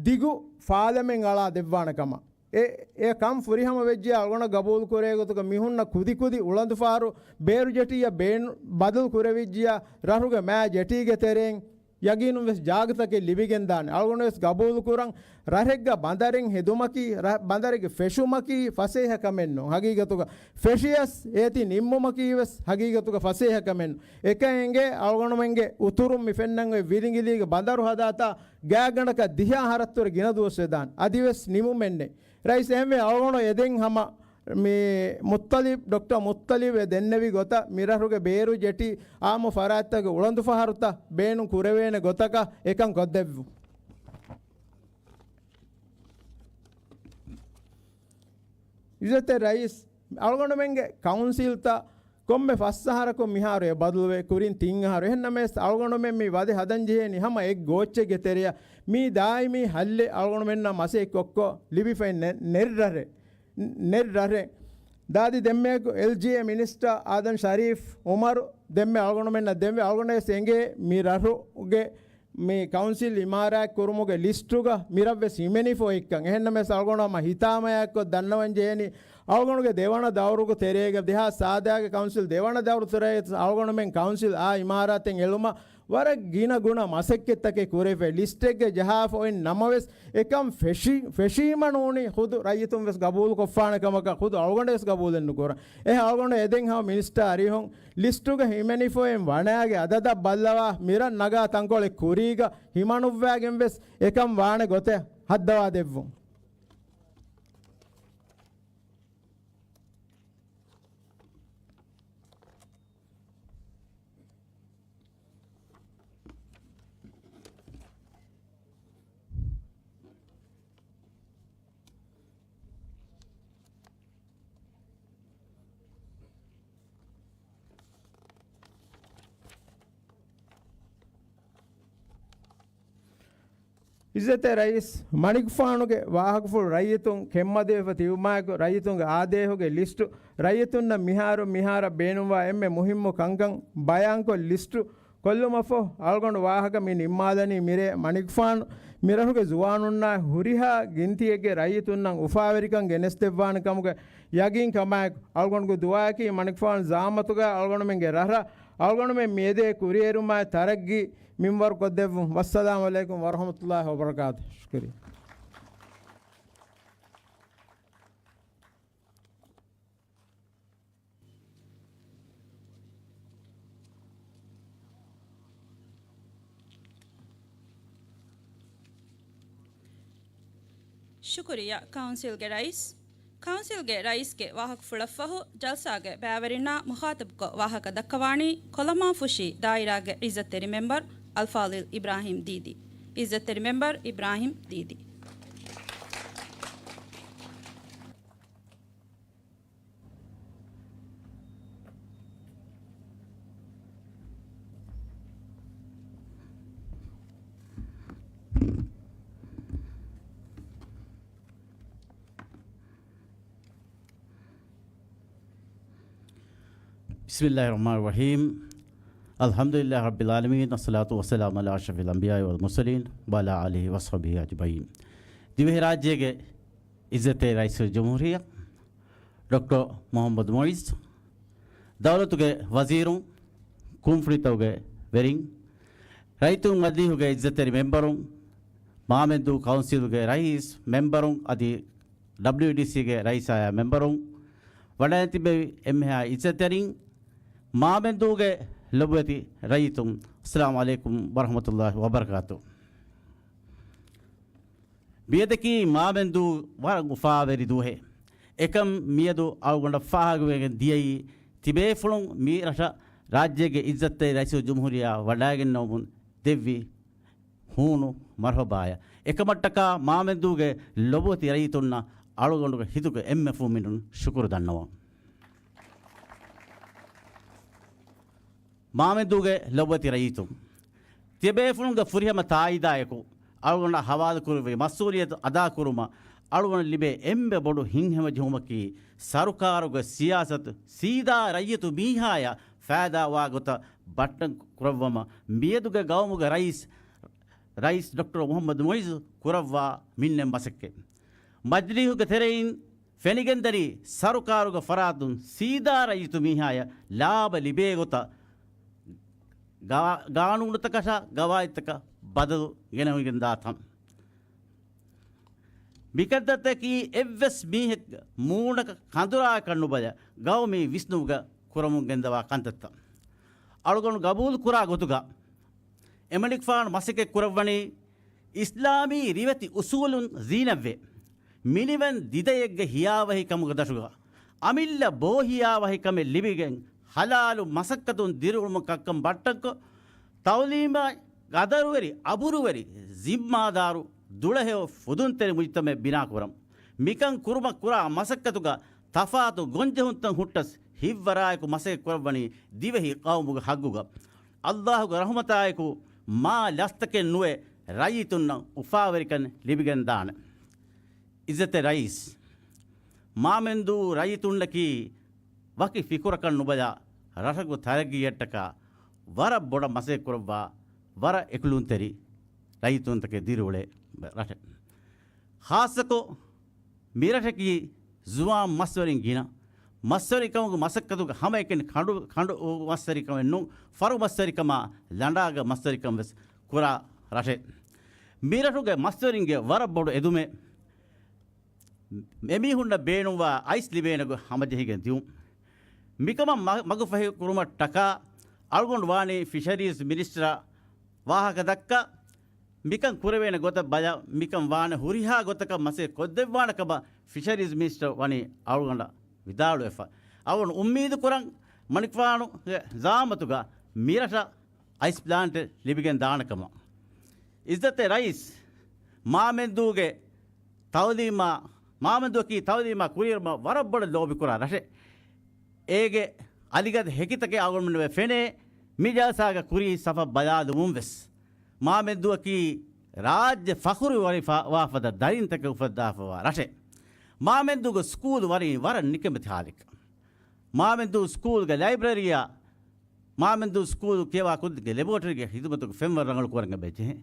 ދިގު ފާލަމެއް އަޅާ ދެއްވާނެ ކަމަށް. އެ، އެ ކަން ފުރިހަމަ ވެއްޖިޔާ އަޅުގަނޑަށް ގަބޫލު ކުރޭ ގޮތުގަ މި ހުންނަ ކުދި ކުދި އުޅަނދު ފަހަރު ބޭރު ޖެޓީއަށް ބޭނު-، ބަދަލު ކުރެވިއްޖިޔާ ރަށުގެ މާ ޖެޓީގެ ތެރެއިން ޔަގީނުން ވެސް ޖާގަތަކެއް ލިބިގެންދާނެ. އަޅުގަނޑު ވެސް ގަބޫލު ކުރަން، ރަށެއްގަ ބަނދަރެއް ހެދުމަކީ، ރަ-، ބަނދަރެއްގެ ފެށުމަކީ ފަސޭހަ ކަމެއް ނޫން. ހަގީގަތުގަ ފެށިޔަސް އޭތި ނިންމުމަކީ ވެސް ހަގީގަތުގަ ފަސޭހަ ކަމެއް ނޫން. އެކަން އެނގޭ އަޅުގަނޑުމެންގެ އުތުރުން މި ފެންނަން އޮތް ވިލިނގިލީގެ ބަނދަރު ހަދާތާ ގާތްގަނޑަކަށް ދިހަ އަހަރަށްތުރެ ގިނަ ދުވަސް ވެދާނެ. އަދިވެސް ނިމުމެއްނެތް. ރައީސް އެހެންވެ އަޅުގަނޑު އެދެން ހަމަ މި މުއްތަލިބް، ޑޮކްޓަރ މުއްތަލިބް އެ ދެންނެވި ގޮތަށް މިރަށުގެ ބޭރު ޖެޓީ އާއްމު ފަރާތްތަކުގެ އުޅަނދު ފަހަރުތައް ބޭނުން ކުރެވޭނެ ގޮތަކަށް އެކަން ކޮށްދެއްވު. އިއްޒަތްތެރި ރައީސް، އަޅުގަނޑުމެންގެ ކައުންސިލްތައް ކޮންމެ ފަސް އަހަރަކުން މިހާރު އެބަދަލުވޭ، ކުރިން ތިން އަހަރު. އެހެންނަމަވެސް، އަޅުގަނޑުމެން މި ވަދެ ހަދަން ޖެހޭނީ ހަމަ އެއް ގޯއްޗެއްގެ ތެރެއަށް. މީ ދާއިމީ ހައްލެއް އަޅުގަނޑުމެންނަށް މަސައްކަތްކޮށް ލިބިފައި ނެ-، ނެތް ރަށެއް. ނެތް ރަށެއް. ދާދި ދެންމެ އެލްޖީއޭ މިނިސްޓަރ އާދަމް ޝަރީފް އުމަރު ދެންމެ އަޅުގަނޑުމެންނަށް ދެންވެ، އަޅުގަނޑުވެސް އެނގޭ މި ރަށުގެ މި ކައުންސިލް އިމާރާތް ކުރުމުގެ ލިސްޓުގަ މިރަށްވެސް ހިމެނިފަ އޮތްކަން. އެހެންނަމަވެސް އަޅުގަނޑު ހަމަ ހިތާމަޔާއެއްކޮށް ދަންނަވަން ޖެހޭނީ، އަޅުގަނޑުގެ ދެވަނަ ދައުރުގެ ތެރޭގަ ދެހާސް ސާދައިގެ ކައުންސިލް ދެވަނަ ދައުރު ތެރޭގަ އަޅުގަނޑުމެން ކައުންސިލް އާ އިމާރާތެއް އެޅުމަށް ވަރަށް ގިނަ ގުނަ މަސައްކަތްތަކެއް ކުރެފައި، ލިސްޓެއްގަ ޖަހާފަ އޮތް ނަމަވެސް، އެކަން ފެށި-، ފެށީމަ ނޫނީ ޚުދު ރައްޔިތުން ވެސް ގަބޫލު ކޮށްފާނެ ކަމަކަށް ޚުދު އަޅުގަނޑު ވެސް ގަބޫލެއް ނުކުރަން. އެހެން އަޅުގަނޑު އެދެން ހަމަ މިނިސްޓާ އަރިހުން ލިސްޓުގަ ހިމެނިފައި ވަނައިގެ އަދަދަށް ބައްލަވާ މިރަށް ނަގާ ތަންކޮޅެއް ކުރީގަ ހިމަނުއްވާގެން ވެސް އެކަން ވާނެ ގޮތެއް ހައްދަވާ ދެއްވުން. އިއްޒަތްތެރި ރައީސް މަނިކުފާނުގެ ވާހަކަފުޅު ރައްޔިތުން ކެތްމަދުވެފަ ތިބުމާއެކު، ރައްޔިތުންގެ އާދޭހުގެ ލިސްޓު، ރައްޔިތުންނަށް މިހާރު މިހާރަށް ބޭނުންވާ އެންމެ މުހިއްމު ކަންކަން ބަޔާންކޮށް، ލިސްޓު ކޮށްލުމަށްފަހު، އަޅުގަނޑު ވާހަކަ މި ނިންމާލަނީ މިރޭ މަނިކުފާނު މިރަށުގެ ޒުވާނުންނާ ހުރިހާ ގިންތިއެއްގެ ރައްޔިތުންނަށް އުފާވެރިކަން ގެނެސްދެއްވާނެ ކަމުގެ ޔަގީން ކަމާއެކު، އަޅުގަނޑުގެ ދުޢާއަކީ މަނިކުފާނު ޒައުމަތުގަ އަޅުގަނޑުމެންގެ ރަށަށް އަޅުގަނޑުމެން މިއެދޭ ކުރިއެރުމާއި ތަރައްގީ މިންވަރު ކޮށްދެއްވުން. ވައްސަލާމު ޢަލައިކުމް ވަރަޙްމަތުﷲި ވަބަރަކާތު. ޝުކުރިއްޔާ. ޝުކުރިއްޔާ ކައުންސިލްގެ ރައީސް. ކައުންސިލްގެ ރައީސްގެ ވާހަކަފުޅަށްފަހު، ޖަލްސާގެ ބައިވެރިންނާ މުޚާޠަބުކޮށް ވާހަކަ ދައްކަވާނީ ކޮލަމާފުށި ދާއިރާގެ އިއްޒަތްތެރި މެމްބަރު އަލްފާޟިލް އިބްރާހިމް ދީދީ. އިއްޒަތްތެރި މެމްބަރު އިބްރާހިމް ދީދީ. بسم الله الرحمن الرحيم. الحمد لله رب العالمين، والصلاة والسلام على أشرف الأنبياء والمرسلين، وعلى آله وصحبه أجمعين. ދިވެހިރާއްޖޭގެ އިއްޒަތްތެރި ރައީސުލްޖުމްހޫރިއްޔާ ޑޮކްޓަރ މުޙައްމަދު މުޢިއްޒު، ދައުލަތުގެ ވަޒީރުން، ކުންފުނިތަކުގެ ވެރިން، ރައްޔިތުންގެ މަޖިލީހުގެ އިއްޒަތްތެރި މެމްބަރުން، މާމެންދޫ ކައުންސިލްގެ ރައީސް މެމްބަރުން އަދި ޑަބްލިއުޑީސީގެ ރައީސާއި މެމްބަރުން، ވަޑައިގެން ތިއްބެވި އެންމެހާ އިއްޒަތްތެރިން، މާމެންދޫގެ ލޮބުވެތި ރައްޔިތުން، އައްސަލާމު ޢަލައިކުމް ވަރަޙްމަތުﷲި ވަބަރަކާތު. މިއަދަކީ މާމެންދޫ ވަރަށް އުފާވެރި ދުވަހެއް. އެކަމް މިއަދު އަޅުގަނޑަށް ފާހަގަވެގެން ދިޔައީ، ތިބޭފުޅުން މި ރަށަށް ރާއްޖޭގެ އިއްޒަތްތެރި ރައީސުލްޖުމްހޫރިއްޔާ ވަޑައިގެންނެވުމުން ދެއްވި ހޫނު މަރުޙަބާއަށް. އެކަމަށްޓަކާ މާމެންދޫގެ ލޮބުވެތި ރައްޔިތުންނަށް އަޅުގަނޑުގެ ހިތުގެ އެންމެ ފުންމިނުން ޝުކުރު ދަންނަވަން. މާމެންދޫގެ ލޮބުވެތި ރައްޔިތުން، ތިޔަބޭފުޅުންގެ ފުރިހަމަ ތާއީދާއެކު، އަޅުގަނޑަށް ހަވާލުކުރެއްވި މަސްއޫލިއްޔަތު އަދާކުރުމަށް އަޅުގަނޑަށް ލިބޭ އެންމެ ބޮޑު ހިތްހަމަޖެހުމަކީ، ސަރުކާރުގެ ސިޔާސަތު ސީދާ ރައްޔިތު މީހާޔަށް ފައިދާވާ ގޮތަށް ބައްޓަން ކުރައްވަމަށް މިއަދުގެ ގައުމުގެ ރައީސް، ރައީސް ޑޮކްޓަރ މުޙައްމަދު މުޢިއްޒު ކުރައްވާ މިންނެން މަސައްކަތް. މަޖިލީހުގެ ތެރެއިން ފެނިގެންދަނީ ސަރުކާރުގެ ފަރާތުން ސީދާ ރައްޔިތު މީހާޔަށް ލާބަ ލިބޭ ގޮތަށް ގާ-، ގާނޫނުތަކަށާ ގަވާއިދުތަކަށް ބަދަލު ގެނެވިގެންދާ ތަން. މިކަންތައްތަކީ އެއްވެސް މީހެއްގެ މޫނަކަށް ކަނދުރާއަކަށް ނުބަލަ، ގައުމީ ވިސްނުމުގަ ކުރަމުން ގެންދަވާ ކަންތައްތައް. އަޅުގަނޑު ގަބޫލު ކުރާ ގޮތުގަ، އެމަނިކުފާނު މަސައްކަތް ކުރައްވަނީ އިސްލާމީ ރިވެތި އުސޫލުން ޒީނަތްވެ، މިނިވަން ދިދައެއްގެ ހިޔާވަހިކަމުގެ ދަށުގަ، އަމިއްލަ ބޯ ހިޔާވަހިކަމެއް ލިބިގެން، ހަލާލު މަސައްކަތުން ދިރިއުޅުމަށް ކައްކަން ބައްޓަންކޮށް، ތައުލީމާއި ގަދަރުވެރި، އަބުރުވެރި، ޒިންމާދާރު، ދުޅަހެޔޮ ފުދުންތެރި މުޖުތަމައެއް ބިނާކުރަން. މިކަން ކުރުމަށް ކުރާ މަސައްކަތުގަ ތަފާތު ގޮންޖެހުންތައް ހުއްޓަސް ހިތްވަރާއެކު މަސައްކަތް ކުރައްވަނީ ދިވެހި ޤައުމުގެ ޙައްޤުގަ. ﷲގެ ރަޙުމަތާއެކު މާ ލަސްތަކެއް ނުވެ ރައްޔިތުންނަށް އުފާވެރިކަން ލިބިގެން ދާނެ. އިއްޒަތްތެރި ރައީސް، މާމެންދޫ ރައްޔިތުންނަކީ ވަކި ފިކުރަކަށް ނުބަލާ، ރަށުގެ ތަރައްގީއަށްޓަކާ ވަރަށް ބޮޑަށް މަސައްކަތް ކުރައްވާ، ވަރަށް އެކުލުންތެރި ރައްޔިތުންތަކެއް ދިރިއުޅޭ ރަށެއް. ޚާއްޞަކޮށް، މިރަށަކީ ޒުވާން މަސްވެރިން ގިނަ، މަސްވެރިކަމުގެ މަސައްކަތުގެ ހަމައެކަނި ކަނޑު، ކަނޑު މަސްވެރިކަމެއް ނޫން، ފަރު މަސްވެރިކަމާ ލަނޑާގެ މަސްވެރިކަން ވެސް ކުރާ ރަށެއް. މިރަށުގެ މަސްވެރިންގެ ވަރަށް ބޮޑު އެދުމެއް، އެމީހުންނަށް ބޭނުންވާ އައިސް ލިބޭނެ ގޮތް ހަމަޖެހިގެން ދިއުން. މިކަމަށް މަ-، މަގުފަހި ކުރުމަށްޓަކާ އަޅުގަނޑު ވާނީ ފިޝަރީޒް މިނިސްޓަރަށް ވާހަކަ ދައްކާ، މިކަން ކުރެވޭނެ ގޮތަށް ބަލާ، މިކަން ވާނެ ހުރިހާ ގޮތަކަށް މަސައްކަތް ކޮށްދެއްވާނެ ކަމަށް ފިޝަރީޒް މިނިސްޓަރ ވަނީ އަޅުގަނޑަށް ވިދާޅުވެފަ. އަޅުގަނޑު އުއްމީދު ކުރަން މަނިކުފާނުގެ ޒަޢާމަތުގަ މިރަށަށް އައިސް ޕްލާންޓެއް ލިބިގެން ދާނެ ކަމަށް. އިއްޒަތްތެރި ރައީސް، މާމެންދޫގެ ތައުލީމާ، މާމެންދޫއަކީ ތައުލީމާ ކުރިއެރުމަށް ވަރަށް ބޮޑަށް ލޯބިކުރާ ރަށެއް. އޭގެ އަލިގަދަ ހެކިތަކެއް އަޅުގަނޑުމެންނަށް ފެނޭ، މި ޖަލްސާގަ ކުރީ ސަފަށް ބަލާލުމުން ވެސް. މާމެންދޫއަކީ ރާއްޖެ ފަޚުރު ވަރި ފަ-، ވާފަދަ ދަރިންތަކެއް އުފައްދާފަވާ ރަށެއް. މާމެންދޫގެ ސްކޫލް ވަރީ ވަރަށް ނިކަމެތި ހާލެއް. މާމެންދޫ ސްކޫލްގެ ލައިބްރަރީއާ، މާމެންދޫ ސްކޫލް ކިޔަވާ ކުދިންގެ ލެބޯޓަރީގެ ހިދުމަތުގެ ފެންވަރު ރަނގަޅު ކުރަން އެބަޖެހޭ.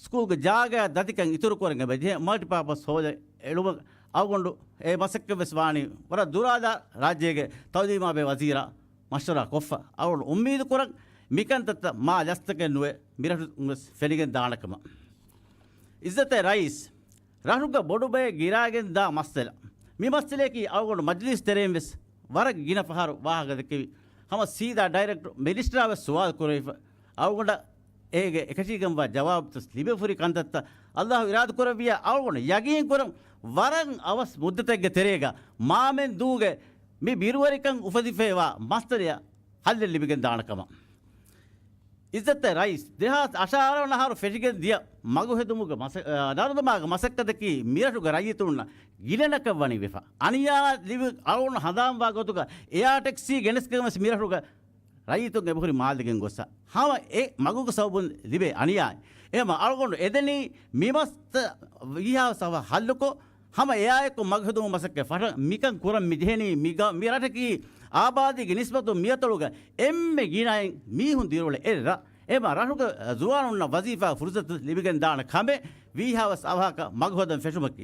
ސްކޫލްގެ ޖާގައާ ދަތިކަން އިތުރު ކުރަން އެބަޖެހޭ. މަލްޓިޕާޕަސް ހޯލެއް އެޅުމަށް އަޅުގަނޑު އެ މަސައްކަތް ވެސް ވާނީ ވަރަށް ދުރާލާ ރާއްޖޭގެ ތައުލީމާ ބެ ވަޒީރާ މަޝްވަރާ ކޮށްފަ. އަޅުގަނޑު އުއްމީދު ކުރަން މިކަންތައްތައް މާ ލަސްތަކެއް ނުވެ މިރަށުން ވެސް ފެނިގެން ދާނެ ކަމަށް. އިއްޒަތްތެރި ރައީސް، ރަށުގެ ބޮޑުބައެއް ގިރާގެން ދާ މައްސަލަ. މި މައްސަލަޔަކީ އަޅުގަނޑު މަޖިލީސް ތެރެއިން ވެސް ވަރަށް ގިނަ ފަހަރު ވާހަކަ ދެއްކެވި ހަމަ ސީދާ ޑައިރެކްޓް މިނިސްޓަރާ ވެސް ސުވާލު ކުރެވިފަ. އަޅުގަނޑަށް އޭގެ އެކަށީގެންވާ ޖަވާބުތައް ލިބިފަ ހުރި ކަންތައްތައް ﷲ އިރާދަ ކުރެއްވިޔާ އަޅުގަނޑު ޔަގީން ކުރަން ވަރަށް އަވަސް މުއްދަތެއްގެ ތެރޭގަ މާމެންދޫގެ މި ބިރުވެރިކަން އުފެދިފައިވާ މައްސަލަޔަށް ހައްލެއް ލިބިގެން ދާނެ ކަމަށް. އިއްޒަތްތެރި ރައީސް، ދެހާސް އަށާރަ ވަނަ އަހަރު ފެށިގެން ދިޔަ މަގު ހެދުމުގެ މަސަ-، އާ، ނަރުދަމާގެ މަސައްކަތަކީ މިރަށުގެ ރައްޔިތުންނަށް ގިނަ ނަކަށް ވަނިވެފަ. އަނިޔާ ލިބި އަޅުގަނޑު ހަނދާންވާ ގޮތުގަ އެއާ ޓެކްސީ ގެނެސްގެން ވެސް މިރަށުގެ ރައްޔިތުން އެބަހުރި މާލެގެން ގޮއްސަ. ހަމަ އެ މަގުގެ ސަބަބުން ލިބޭ އަނިޔާ. އެހެމަ އަޅުގަނޑު އެދެނީ މި މަސްތަ ވީހާވެސް އަވަހަށް ހައްލުކޮށް، ހަމަ އެއާއެކު މަގު ހެދުމުގެ މަސައްކަތް ފަށަން މިކަން ކުރަން މި ޖެހެނީ. މި ގަ-، މި ރަށަކީ އާބާދީގެ ނިސްބަތުން މިއަތޮޅުގަ އެންމެ ގިނައިން މީހުން ދިރިއުޅޭ އެއް ރަށް. އެހެމަ ރަށުގެ ޒުވާނުންނަށް ވަޒީފާ ފުރުސަތު ލިބިގެން ދާނެ ކަމެއް ވީހާވެސް އަވަހަކަށް މަގު ހޯދަން ފެށުމަކީ.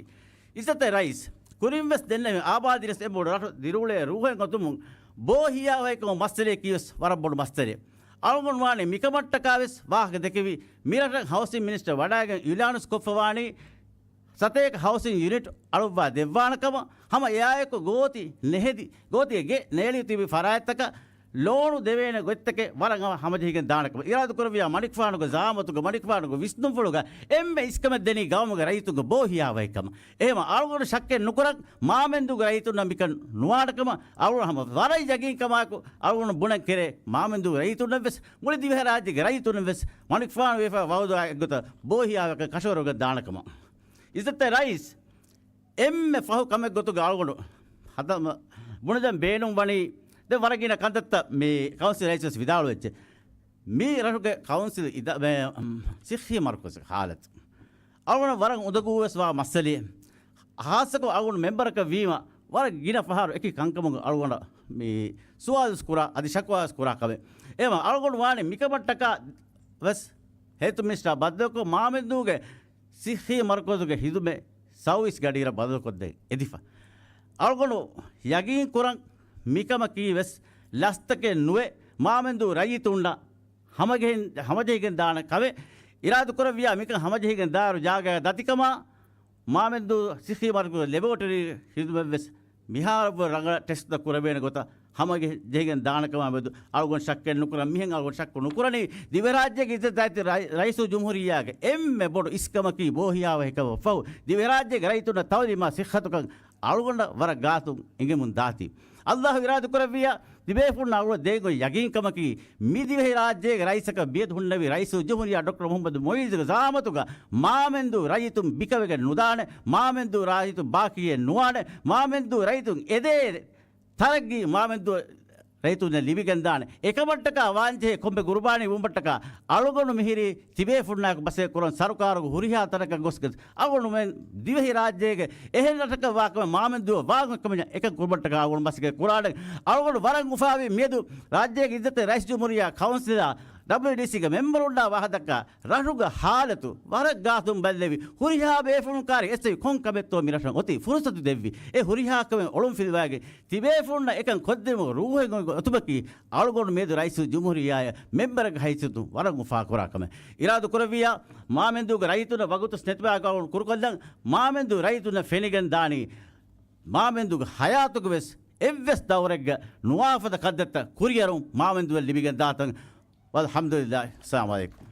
އިއްޒަތްތެރި ރައީސް، ކުރިންވެސް ދެންނެވި އާބާދީވެސް އެންމެ ބޮޑު ރަށު ދިރިއުޅޭ ރޫހެއް އޮތުމުން ބޯ ހިޔާވަހިކަމުގެ މައްސަލަޔަކީވެސް ވަރަށް ބޮޑު މައްސަލައެއް. އަޅުގަނޑު ވާނީ މިކަމަށްޓަކާވެސް ވާހަކަ ދެކެވި، މިރަށަށް ހައުސިން މިނިސްޓަރ ވަޑައިގެން އިއުލާނުވެސް ކޮށްފަވާނީ، ސަތޭކަ ހައުސިން ޔުނިޓް އަޅުއްވާ ދެއްވާނެ ކަމަށް. ހަމަ އެއާއެކު ގޯތި ނެހެދި، ގޯތިގެ ގެ ނޭޅި ތިބި ފަރާތްތަކަށް ލޯނު ދެވޭނެ ގޮތްތަކެއް ވަރަށް ހަމަޖެހިގެން ދާނެ ކަމަށް އިރާދަ ކުރެއްވިޔާ، މަނިކުފާނުގެ ޒަޢާމަތުގަ، މަނިކުފާނުގެ ވިސްނުންފުޅުގަ އެންމެ އިސްކަމެއް ދެނީ ގައުމުގެ ރައްޔިތުންގެ ބޯ ހިޔާވަހިކަމަށް. އެހެމަ އަޅުގަނޑު ޝައްކެއް ނުކުރަން، މާމެންދޫގެ ރައްޔިތުންނަށް މިކަން ނުވާނެ ކަމަށް އަޅުގަނޑު ހަމަ ވަރަށް ޔަގީންކަމާއެކު އަޅުގަނޑު ބުނަން ކެރޭ، މާމެންދޫގެ ރައްޔިތުންނަށްވެސް މުޅި ދިވެހިރާއްޖޭގެ ރައްޔިތުންނަށްވެސް މަނިކުފާނު ވެފަ ވައުދު އެއްގޮތަށް ބޯ ހިޔާވަހިކަން ކަށަވަރުކޮށް ދާނެ ކަމަށް. އިއްޒަތްތެރި ރައީސް، އެންމެ ފަހު ކަމެއް ގޮތުގަ އަޅުގަނޑު ހަދަ-، ބުނެދެން ބޭނުން ވަނީ، ދެން ވަރަށް ގިނަ ކަންތައްތައް މި ކައުންސިލް ރައީސް ވެސް ވިދާޅުވެއްޖެ. މި ރަށުގެ ކައުންސިލް އިދާ-، މެ، އަމް، ސިއްހީ މަރުކަޒުގެ ހާލަތު އަޅުގަނޑަށް ވަރަށް އުނދަގޫވެސް ވާ މައްސަލައެއް. ޚާއްޞަކޮށް އަޅުގަނޑު މެމްބަރަކަށް ވީމަ ވަރަށް ގިނަ ފަހަރު އެކި ކަންކަމުގަ އަޅުގަނޑަށް މި ސުވާލުވެސް ކުރާ، އަދި ޝަކުވާވެސް ކުރާ ކަމެއް. އެހެމަ އަޅުގަނޑު ވާނެ މިކަމަށްޓަކާ ވެސް ހެލްތު މިނިސްޓަރ ބައްދަލުކޮށް މާމެންދޫގެ ސިއްހީ މަރުކަޒުގެ ހިދުމަތް ސައުވީސް ގަޑިއިރަށް ބަދަލުކޮށްދޭން އެދިފަ. އަޅުގަނޑު ޔަގީން ކުރަން މިކަމަކީ ވެސް ލަސްތަކެއް ނުވެ، މާމެންދޫ ރައްޔިތުންނަށް ހަމަޖެހި-، ހަމަޖެހިގެން ދާނެ ކަމެއް. އިރާދަ ކުރެއްވިޔާ މިކަން ހަމަޖެހިގެން ދާއިރު ޖާގައިގެ ދަތިކަމާ، މާމެންދޫ ސިއްހީ މަރުކަޒު ލެބޯޓަރީ ހިދުމަތްވެސް މިހާރަށްވުރެ ރަނގަޅަށް ޓެސްޓްތައް ކުރެވޭނެ ގޮތަށް ހަމަޖެހިގެން ދާނެކަމާ މެދު އަޅުގަނޑު ޝައްކެއް ނުކުރަން. މިހެން އަޅުގަނޑު ޝައްކު ނުކުރަނީ، ދިވެހިރާއްޖޭގެ އިއްޒަތް ދާއިތި ރައި-، ރައީސުލްޖުމްހޫރިއްޔާގެ އެންމެ ބޮޑު އިސްކަމަކީ ބޯހިޔާވަހިކަމަށްފަހު ދިވެހިރާއްޖޭގެ ރައްޔިތުންނަށް ތައުލީމާ ސިއްހަތުކަން އަޅުގަނޑަށް ވަރަށް ގާތުން އެނގެމުން ދާތީ. އައްލާހު އިރާދަކުރެއްވިއްޔާ، ތިބޭފުޅުންނަށް އަޅުގަނޑަށް ދޭން އޮތް ޔަގީންކަމަކީ، މި ދިވެހި ރާއްޖޭގެ ރައީސަކަށް މިއަދު ހުންނެވި ރައީސުލްޖުމްހޫރިއްޔާ ޑޮކްޓަރ މުޙައްމަދު މުޢިއްޒުގެ ޒަޢާމަތުގަ މާމެންދޫ ރައްޔިތުން ބިކަވެގެން ނުދާނެ، މާމެންދޫ ރައްޔިތުން ބާކީއެއް ނުވާނެ، މާމެންދޫ ރައްޔިތުން އެދޭ ތަރައްގީ މާމެންދޫ ރައްޔިތުންނަށް ލިބިގެންދާނެ. އެކަމަށްޓަކާ ވާންޖެހޭ ކޮންމެ ގުރުބާނީ ވުމަށްޓަކާ އަޅުގަނޑު މިހިރީ ތިބޭފުޅުންނާއެކު ބަސްއެއް ކުރަން ސަރުކާރުގެ ހުރިހާ ތަނަކަށް ގޮސްގެން އަޅުގަނޑުމެން ދިވެހި ރާއްޖޭގެ އެހެން ރަށަކަށް ވާކަމެއް މާމެންދޫއަށް ވާން އެކަމެއް އެކަން ކުރުމަށްޓަކާ އަޅުގަނޑު ބަސްގެ ކުރާނެ. އަޅުގަނޑު ވަރަށް އުފާވީ މިއަދު ރާއްޖޭގެ އިއްޒަތްތެރި ރައީސް ޖުމްހޫރިއްޔާ ކައުންސިލާ ޑަބްލިއުޑީސީގެ މެމްބަރުންނާ ވާހަކަދައްކާ ރަށުގެ ހާލަތު ވަރަށް ގާތުން ބައްލެވި، ހުރިހާ ބޭފުޅުން ކާރި އެއްސެވި ކޮން ކަމެއްތޯ މި ރަށަށް އޮތީ ފުރުސަތު ދެއްވި. އެ ހުރިހާ ކަމެއް އޮޅުންފިލުވާގެން ތިބޭފުޅުންނަށް އެކަން ކޮށްދިނުމުގެ ރޫހެއް އޮތުމަކީ އަޅުގަނޑު މިއަދު ރައީސުލްޖުމްހޫރިއްޔާއަށް މެމްބަރެއްގެ ހައިސިއްޔަތުން ވަރަށް އުފާކުރާ ކަމެއް. އިރާދަކުރެއްވިއްޔާ، މާމެންދޫގެ ރައްޔިތުންނަށް ވަގުތު ނެތިބާ ގައުން ކުރުކޮށްލަން، މާމެންދޫ ރައްޔިތުންނަށް ފެނިގެން ދާނީ މާމެންދޫގެ ހަޔާތުގެ ވެސް އެއްވެސް ދައުރެއްގަ ނުވާފަދަ ކަންތައްތައް ކުރިއަރުން މާމެންދޫއަށް ލިބިގެން ދާތަން. ވަލްޙަމްދުލިއްލާހި. އައްސަލާމު ޢަލައިކުމް.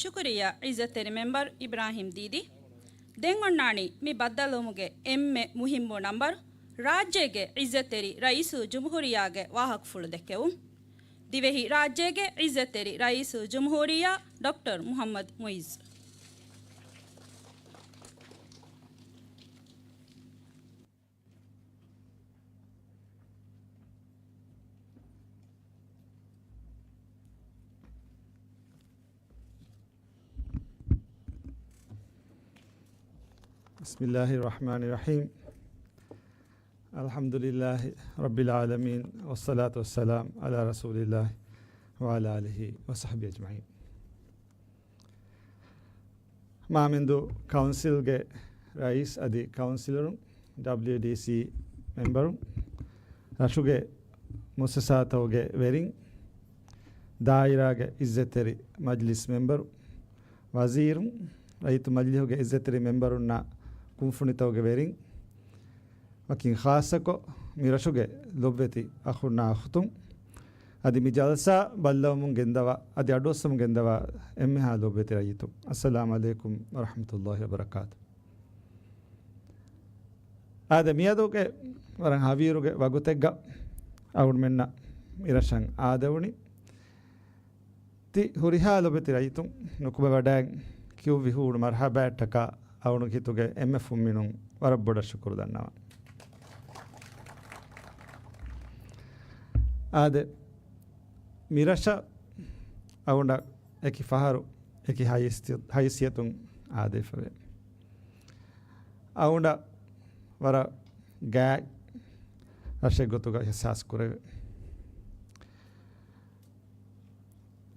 ޝުކުރިއްޔާ ޢިއްޒަތްތެރި މެމްބަރު އިބްރާހިމް ދީދީ. ދެން އޮންނާނީ މި ބައްދަލުވުމުގެ އެންމެ މުހިއްމު ނަންބަރު، ރާއްޖޭގެ ޢިއްޒަތްތެރި ރައީސުލްޖުމްހޫރިއްޔާގެ ވާހަކަފުޅު ދެއްކެވުން. ދިވެހި ރާއްޖޭގެ ޢިއްޒަތްތެރި ރައީސުލްޖުމްހޫރިއްޔާ ޑޮކްޓަރ މުޙައްމަދު މުޢިއްޒު. بسم الله الرحمن الرحيم. الحمد لله رب العالمين، والصلاة والسلام على رسول الله وعلى آله وصحبه أجمعين. މާމެންދޫ ކައުންސިލްގެ ރައީސް އަދި ކައުންސިލަރުން، ޑަބްލިއުޑީސީ މެމްބަރުން، ރަށުގެ މުއައްސަސާތަކުގެ ވެރިން، ދާއިރާގެ އިއްޒަތްތެރި މަޖްލިސް މެމްބަރު، ވަޒީރުން، ރައްޔިތު މަޖްލިހުގެ އިއްޒަތްތެރި މެމްބަރުންނާ ކުންފުނިތަކުގެ ވެރިން، ވަކިން ޚާއްޞަކޮށް، މި ރަށުގެ ލޮބުވެތި އަޚުންނާ އުޚުތުން، އަދި މި ޖަލްސާ ބައްލަވަމުން ގެންދަވާ، އަދި އަޑުއައްސަމުން ގެންދަވާ އެންމެހާ ލޮބުވެތި ރައްޔިތުން، އައްސަލާމު ޢަލައިކުމް ވަރަޙްމަތުﷲި ވަބަރަކާތު. އާދެ، މިއަދުގެ ވަރަށް ހަވީރުގެ ވަގުތެއްގަ އަޅުގަނޑުމެންނަށް މި ރަށަށް އާދެވުނީ. ތި ހުރިހާ ލޮބެތި ރައްޔިތުން ނުކުމެވަޑައިގެން ކިޔުއްވި ހޫނު މަރްޙަބާއަށްޓަކާ އަޅުގަނޑު ހިތުގެ އެންމެ ފުންމިނުން ވަރަށް ބޮޑަށް ޝުކުރު ދަންނަވަން. އާދެ، މި ރަށަށް އަޅުގަނޑަށް އެކި ފަހަރު އެކި ހައިސި-، ހައިސިއްޔަތުން އާދެވިފަވޭ. އަޅުގަނޑަށް ވަރަށް ގާތް ރަށެއް ގޮތުގަ އިޙްސާސް ކުރެވޭ.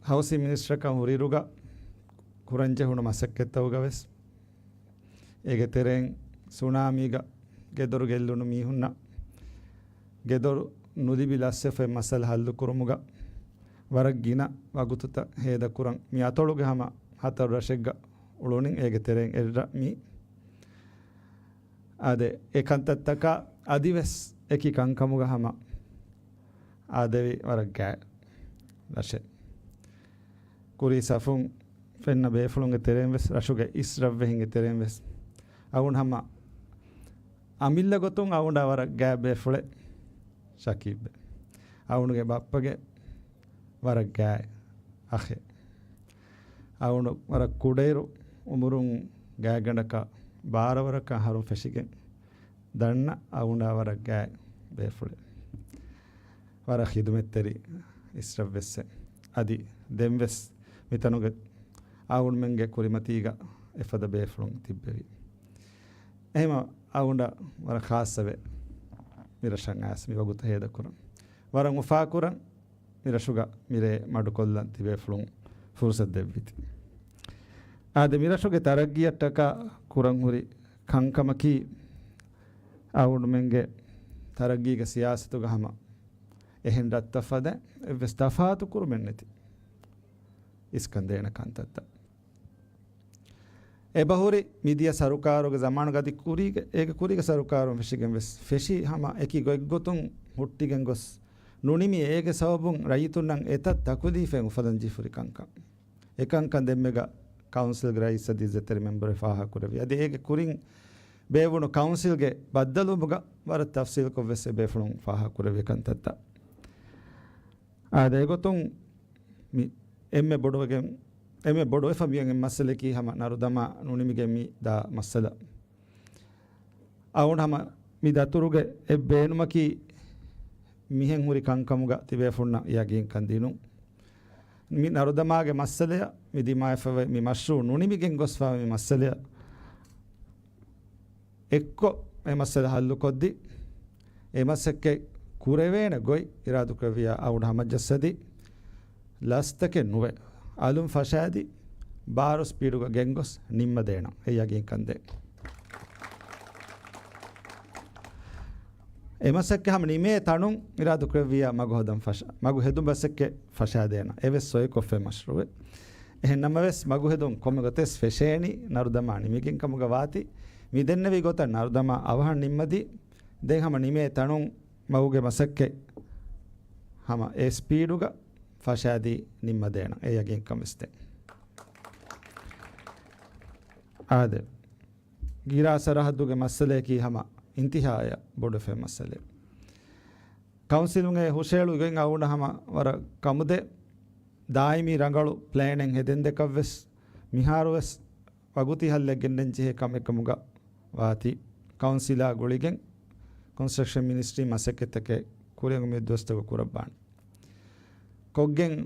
ހައުސިން މިނިސްޓަރަކަށް ހުރިއިރުގަ ކުރަންޖެހުނު މަސައްކަތްތަކުގަ ވެސް، އޭގެ ތެރެއިން ސުނާމީގަ ގެދޮރު ގެއްލުނު މީހުންނަށް ގެދޮރު ނުލިބި ލަސްވެފައި މައްސަލަ ހައްލުކުރުމުގަ ވަރަށް ގިނަ ވަގުތުތައް ހޭދަކުރަން މި އަތޮޅުގެ ހަމަ ހަތަރު ރަށެއްގަ އުޅުނިން އޭގެ ތެރެއިން އެއްރަށް މީ. އާދެ، އެ ކަންތައްތަކާ އަދިވެސް އެކި ކަންކަމުގަ ހަމަ އާދެވި ވަރަށް ގާތް ރަށެއް. ކުރީ ސަފުން ފެންނަ ބޭފުޅުންގެ ތެރެއިން ވެސް، ރަށުގެ އިސް ރަށްވެހިންގެ ތެރެއިން ވެސް، އަޅުގަނޑު ހަމަ އަމިއްލަ ގޮތުން އަޅުގަނޑާ ވަރަށް ގާތް ބޭފުޅެއް ޝަކީބް. އަޅުގަނޑުގެ ބައްޕަގެ ވަރަށް ގާތް އަޚެއް. އަޅުގަނޑު ވަރަށް ކުޑައިރު އުމުރުން ގާތްގަނޑަކަށް ބާރަ ވަރަކަށް އަހަރު ފެށިގެން ދަންނަ އަޅުގަނޑާ ވަރަށް ގާތް ބޭފުޅެއް. ވަރަށް ޚިދުމަތްތެރި އިސްރަށް ވެސް އެ. އަދި ދެން ވެސް މިތަނުގެ އަޅުގަނޑުމެންގެ ކުރިމަތީގަ އެފަދަ ބޭފުޅުން ތިއްބެވި. އެހެމަ އަޅުގަނޑަށް ވަރަށް ޚާއްޞަވޭ މި ރަށަށް އައިސް މި ވަގުތަށް ހޭދަކުރަން. ވަރަށް އުފާކުރަން މި ރަށުގަ މިރޭ މަޑުކޮށްލަން ތިބޭފުޅުން ފުރުސަތު ދެއްވިތި. އާދެ، މި ރަށުގެ ތަރައްގީއަށްޓަކާ ކުރަން ހުރި ކަންކަމަކީ، އަޅުގަނޑުމެންގެ ތަރައްގީގެ ސިޔާސަތުގަ ހަމަ އެހެން ރަށްތައް ފަދަ އެއްވެސް ތަފާތު ކުރުމެއް ނެތި އިސްކަން ދޭނެ ކަންތައްތައް. އެބަހުރި މިދިޔަ ސަރުކާރުގެ ޒަމާނުގަ އަދި ކުރީގެ، އޭގެ ކުރީގެ ސަރުކާރުން ފެށިގެން ވެސް ފެށީ ހަމަ އެކި ގޮތްގޮތުން ހުއްޓިގެން ގޮސް ނުނިމި، އޭގެ ސަބަބުން ރައްޔިތުންނަށް އެތައް ތަކުލީފެއް އުފަލަން ޖެހިފަ ހުރި ކަންކަން. އެކަންކަން ދެންމެގަ ކައުންސިލްގެ ރައީސް އަދި އިއްޒަތްތެރި މެމްބަރު ފާހަގަކުރެއްވި. އަދި އޭގެ ކުރިން ބޭއްވުނު ކައުންސިލްގެ ބައްދަލުވުމުގަ ވަރަށް ތަފްސީލްކޮށް ވެސް އެ ބޭފުޅުން ފާހަގަކުރެއްވި ކަންތައްތައް. އާދެ، އެގޮތުން މި އެންމެ ބޮޑުވެގެން، އެންމެ ބޮޑުވެފަ މިއޮތް މައްސަލައަކީ ހަމަ ނަރުދަމާ ނުނިމިގެން މި ދާ މައްސަލަ. އަޅުގަނޑު ހަމަ މި ދަތުރުގެ އެއް ބޭނުމަކީ މިހެން ހުރި ކަންކަމުގަ ތިބޭފުންނަށް ޔަގީންކަން ދިނުން. މި ނަރުދަމާގެ މައްސަލަޔަށް މި ދިމާވެފަވޭ މި މަޝްރޫއު ނުނިމިގެން ގޮސްފަވޭ މި މައްސަލަޔަށް އެއްކޮށް އެ މައްސަލަ ހައްލުކޮށްދީ، އެ މަސައްކަތް ކުރެވޭނެ ގޮތް އިރާދަކުރެއްވިއްޔާ އަޅުގަނޑު ހަމަޖައްސަދީ، ލަސްތަކެއް ނުވެ، އަލުން ފަށާދީ، ބާރު ސްޕީޑުގަ ގެންގޮސް ނިންމަދޭނަން އެ ޔަގީންކަން ދޭ. އެ މަސައްކަތް ހަމަ ނިމޭ ތަނުން އިރާދަކުރެއްވިއްޔާ މަގު ހަދަން ފަށާ، މަގު ހެދުން މަސައްކަތް ފަށާދޭނަން. އެވެސް ސޮއިކޮށްފައި މަޝްރޫއެއް. އެހެން ނަމަވެސް، މަގު ހެދުން ކޮންމެ ގޮތެއް ފެށޭނީ ނަރުދަމާ ނިމިގެން ކަމުގަ ވާތީ، މި ދެންނެވި ގޮތަށް ނަރުދަމާ އަވަހަށް ނިންމަދީ، ދެން ހަމަ ނިމޭ ތަނުން މަގުގެ މަސައްކަތް ހަމަ އެ ސްޕީޑުގަ ފަށާދީ ނިންމަދޭނަން އެ ޔަގީންކަން ވެސް ދޭ. އާދެ، ގިރާ ސަރަހައްދުގެ މައްސަލައަކީ ހަމަ އިންތިހާއަށް ބޮޑުވެފައި މައްސަލައެއް. ކައުންސިލުން އެ ހުށައެޅުއިގެން އަޅުގަނޑަށް ހަމަ ވަރަށް ކަމުދޭ، ދާއިމީ ރަނގަޅު ޕްލޭނެއް ހެދެން ދެކަށްވެސް، މިހާރުވެސް ވަގުތީ ހައްލެއް ގެންނަން ޖެހޭ ކަމެއް ކަމުގަ ވާތީ، ކައުންސިލާ ގުޅިގެން ކޮންސްޓްރަކްޝަން މިނިސްޓްރީ މަސައްކަތްތަކެއް ކުރިއަށް އުމެދު ދުވަސްތަކު ކުރައްވާނެ. ކޮށްގެން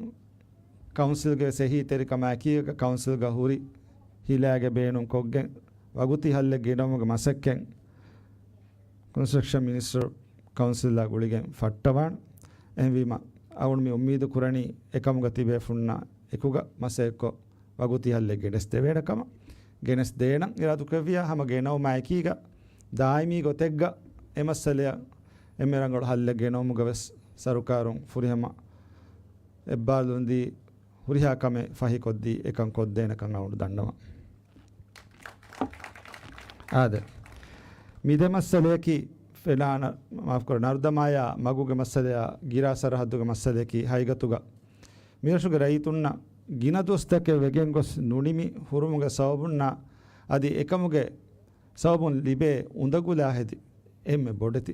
ކައުންސިލްގެ ވެސް އެހީތެރިކަމާއެކީގަ ކައުންސިލްގަ ހުރި ހިލާގެ ބޭނުން ކޮށްގެން ވަގުތީ ހައްލެއް ގެނައުމުގެ މަސައްކަތް ކޮންސްޓްރަކްޝަން މިނިސްޓަރު ކައުންސިލްއާ ގުޅިގެން ފައްޓަވާން. އެހެންވީމަ، އަޅުގަނޑު މި އުއްމީދު ކުރަނީ އެކަމުގަ ތިބޭފުންނާ އެކުގަ މަސައްކަތްކޮށް، ވަގުތީ ހައްލެއް ގެނެސްދެވޭނެ ކަމަށް. ގެނެސްދޭނަން އިރާދަކުރެއްވިއްޔާ، ހަމަ ގެނައުމާއެކީގަ ދާއިމީ ގޮތެއްގަ އެ މައްސަލަޔަށް އެންމެ ރަނގަޅު ހައްލެއް ގެނައުމުގަ ވެސް ސަރުކާރުން ފުރިހަމަ އެއްބާރުލުންދީ، ހުރިހާ ކަމެއް ފަހިކޮށްދީ، އެކަން ކޮށްދޭނެކަން އަޅުގަނޑު ދަންނަވަން. އާދެ، މި ދެ މައްސަލަޔަކީ ފެނާނަ، މާފުކުރާ، ނަރުދަމާޔާ މަގުގެ މައްސަލަޔާ ގިރާ ސަރަހައްދުގެ މައްސަލަޔަކީ ހަގީގަތުގަ މިރަށުގެ ރައްޔިތުންނަށް ގިނަ ދުވަސްތަކެއް ވެގެން ގޮސް ނުނިމި ހުރުމުގެ ސަބަބުންނާ އަދި އެކަމުގެ ސަބަބުން ލިބޭ އުނދަގުލާ ހެދި އެންމެ ބޮޑެތި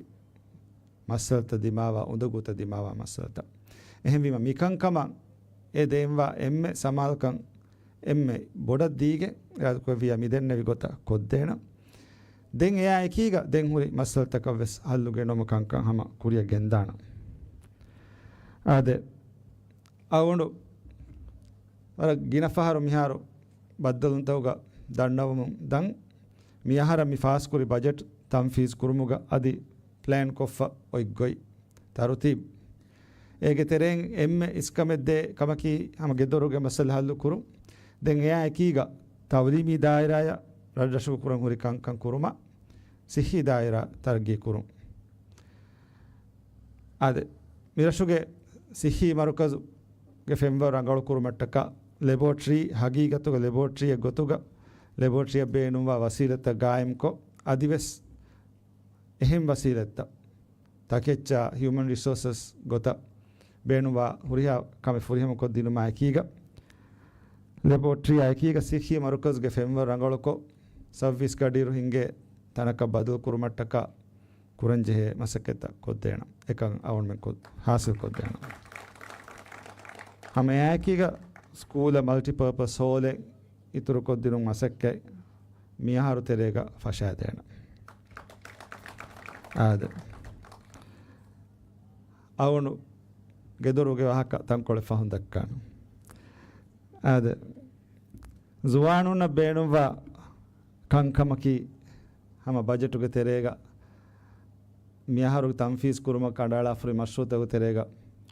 މައްސަލަތައް ދިމާވާ، އުނދަގޫތައް ދިމާވާ މައްސަލަތައް. އެހެންވީމަ، މިކަންކަމަށް އެ ދޭންވާ އެންމެ ސަމާލުކަން އެންމެ ބޮޑަށް ދީގެން އިރާދަކުރެއްވިއްޔާ މި ދެންނެވި ގޮތަށް ކޮށްދޭނަން. ދެން އެއާ އެކީގަ ދެން ހުރި މައްސަލަތަކަށް ވެސް ހައްލު ގެނައުމު ކަންކަން ހަމަ ކުރިއަށް ގެންދާނަން. އާދެ، އަޅުގަނޑު ވަރަށް ގިނަ ފަހަރު މިހާރު ބައްދަލުންތަކުގަ ދަންނަވަމުން ދަން، މި އަހަރަށް މި ފާސްކުރި ބަޖެޓް ތަންފީޒް ކުރުމުގަ އަދި ޕްލޭން ކޮށްފަ އޮތް ގޮތް، ތަރުތީބު. އޭގެ ތެރެއިން އެންމެ އިސްކަމެއްދޭ ކަމަކީ ހަމަ ގެދޮރުގެ މައްސަލަ ހައްލު ކުރުން. ދެން އެއާ އެކީގަ ތައުލީމީ ދާއިރާޔަށް ރަށްރަށުގަ ކުރަން ހުރި ކަންކަން ކުރުމަށް ސިއްހީ ދާއިރާ ތަރައްގީ ކުރުން. އާދެ، މިރަށުގެ ސިއްހީ މަރުކަޒުގެ ފެންވަރު ރަނގަޅު ކުރުމަށްޓަކާ ލެބޯޓްރީ، ހަގީގަތުގަ ލެބޯޓްރީއެއް ގޮތުގަ ލެބޯޓްރީއަށް ބޭނުންވާ ވަސީލަތްތައް ގާއިމްކޮށް، އަދިވެސް އެހެން ވަސީލަތްތައް ތަކެއްޗާ ހިއުމަން ރިސޯސަސް ގޮތަށް ބޭނުންވާ ހުރިހާ ކަމެއް ފުރިހަމަކޮށްދިނުމާ އެކީގަ، ލެބޯޓްރީއާ އެކީގަ ސިއްހީ މަރުކަޒުގެ ފެންވަރު ރަނގަޅުކޮށް، ސައުވީސް ގަޑިއިރު ހިންގޭ ތަނަކަށް ބަދަލު ކުރުމަށްޓަކާ ކުރަންޖެހޭ މަސައްކަތްތައް ކޮށްދޭނަން، އެކަން އަވަންމެން ކޮށް، ހާސިލް ކޮށްދޭނަން. ހަމަ އެއާއެކީގަ ސްކޫލަށް މަލްޓިޕާޕަސް ހޯލެއް އިތުރުކޮށްދިނުން މަސައްކަތް މިއަހަރު ތެރޭގަ ފަށާދޭނަން. އާދެ، އަވަނު ގެދޮރުގެ ވާހަކަ ތަންކޮޅެއް ފަހުން ދައްކާނަން. އާދެ، ޒުވާނުންނަށް ބޭނުންވާ ކަންކަމަކީ ހަމަ ބަޖެޓުގެ ތެރޭގަ މިއަހަރު ތަންފީޒް ކުރުމަށް ކަނޑައަޅާފަ ހުރި މަޝްރޫއުތަކުގެ ތެރޭގަ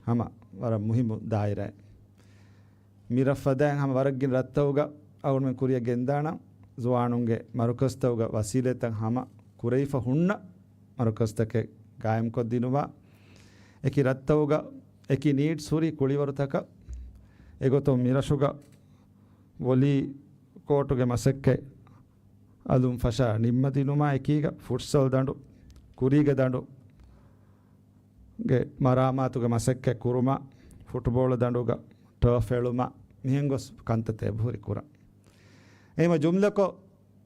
ހަމަ ވަރަށް މުހިއްމު ދާއިރާއެއް. މި ރަށް ފަދައިން ހަމަ ވަރަށްގިނަ ރަށްތަކުގަ އަޅުގަނޑުމެން ކުރިއަށް ގެންދާނަން، ޒުވާނުންގެ މަރުކަޒުތަކުގަ ވަސީލަތްތައް ހަމަ ކުރެވިފަ ހުންނަ މަރުކަޒުތަކެއް ގާއިމްކޮށްދިނުމަށް. އެކި ރަށްތަކުގަ އެކި ނީޑްސް ހުރި ކުޅިވަރުތަކަށް. އެގޮތުން މިރަށުގަ ވޮލީ ކޯޓުގެ މަސައްކަތް އަލުން ފަށާ ނިންމަދިނުމާ އެކީގަ ފުޓްސަލް ދަނޑު، ކުރީގެ ދަނޑު، ގެ މަރާމާތުގެ މަސައްކަތް ކުރުމަށް، ފުޓުބޯޅަ ދަނޑުގަ ޓާފް އެޅުމަށް މިހެން ގޮސް ކަންތައްތައް އެބަހުރި ކުރަން. އެހެމަ ޖުމްލަކޮށް،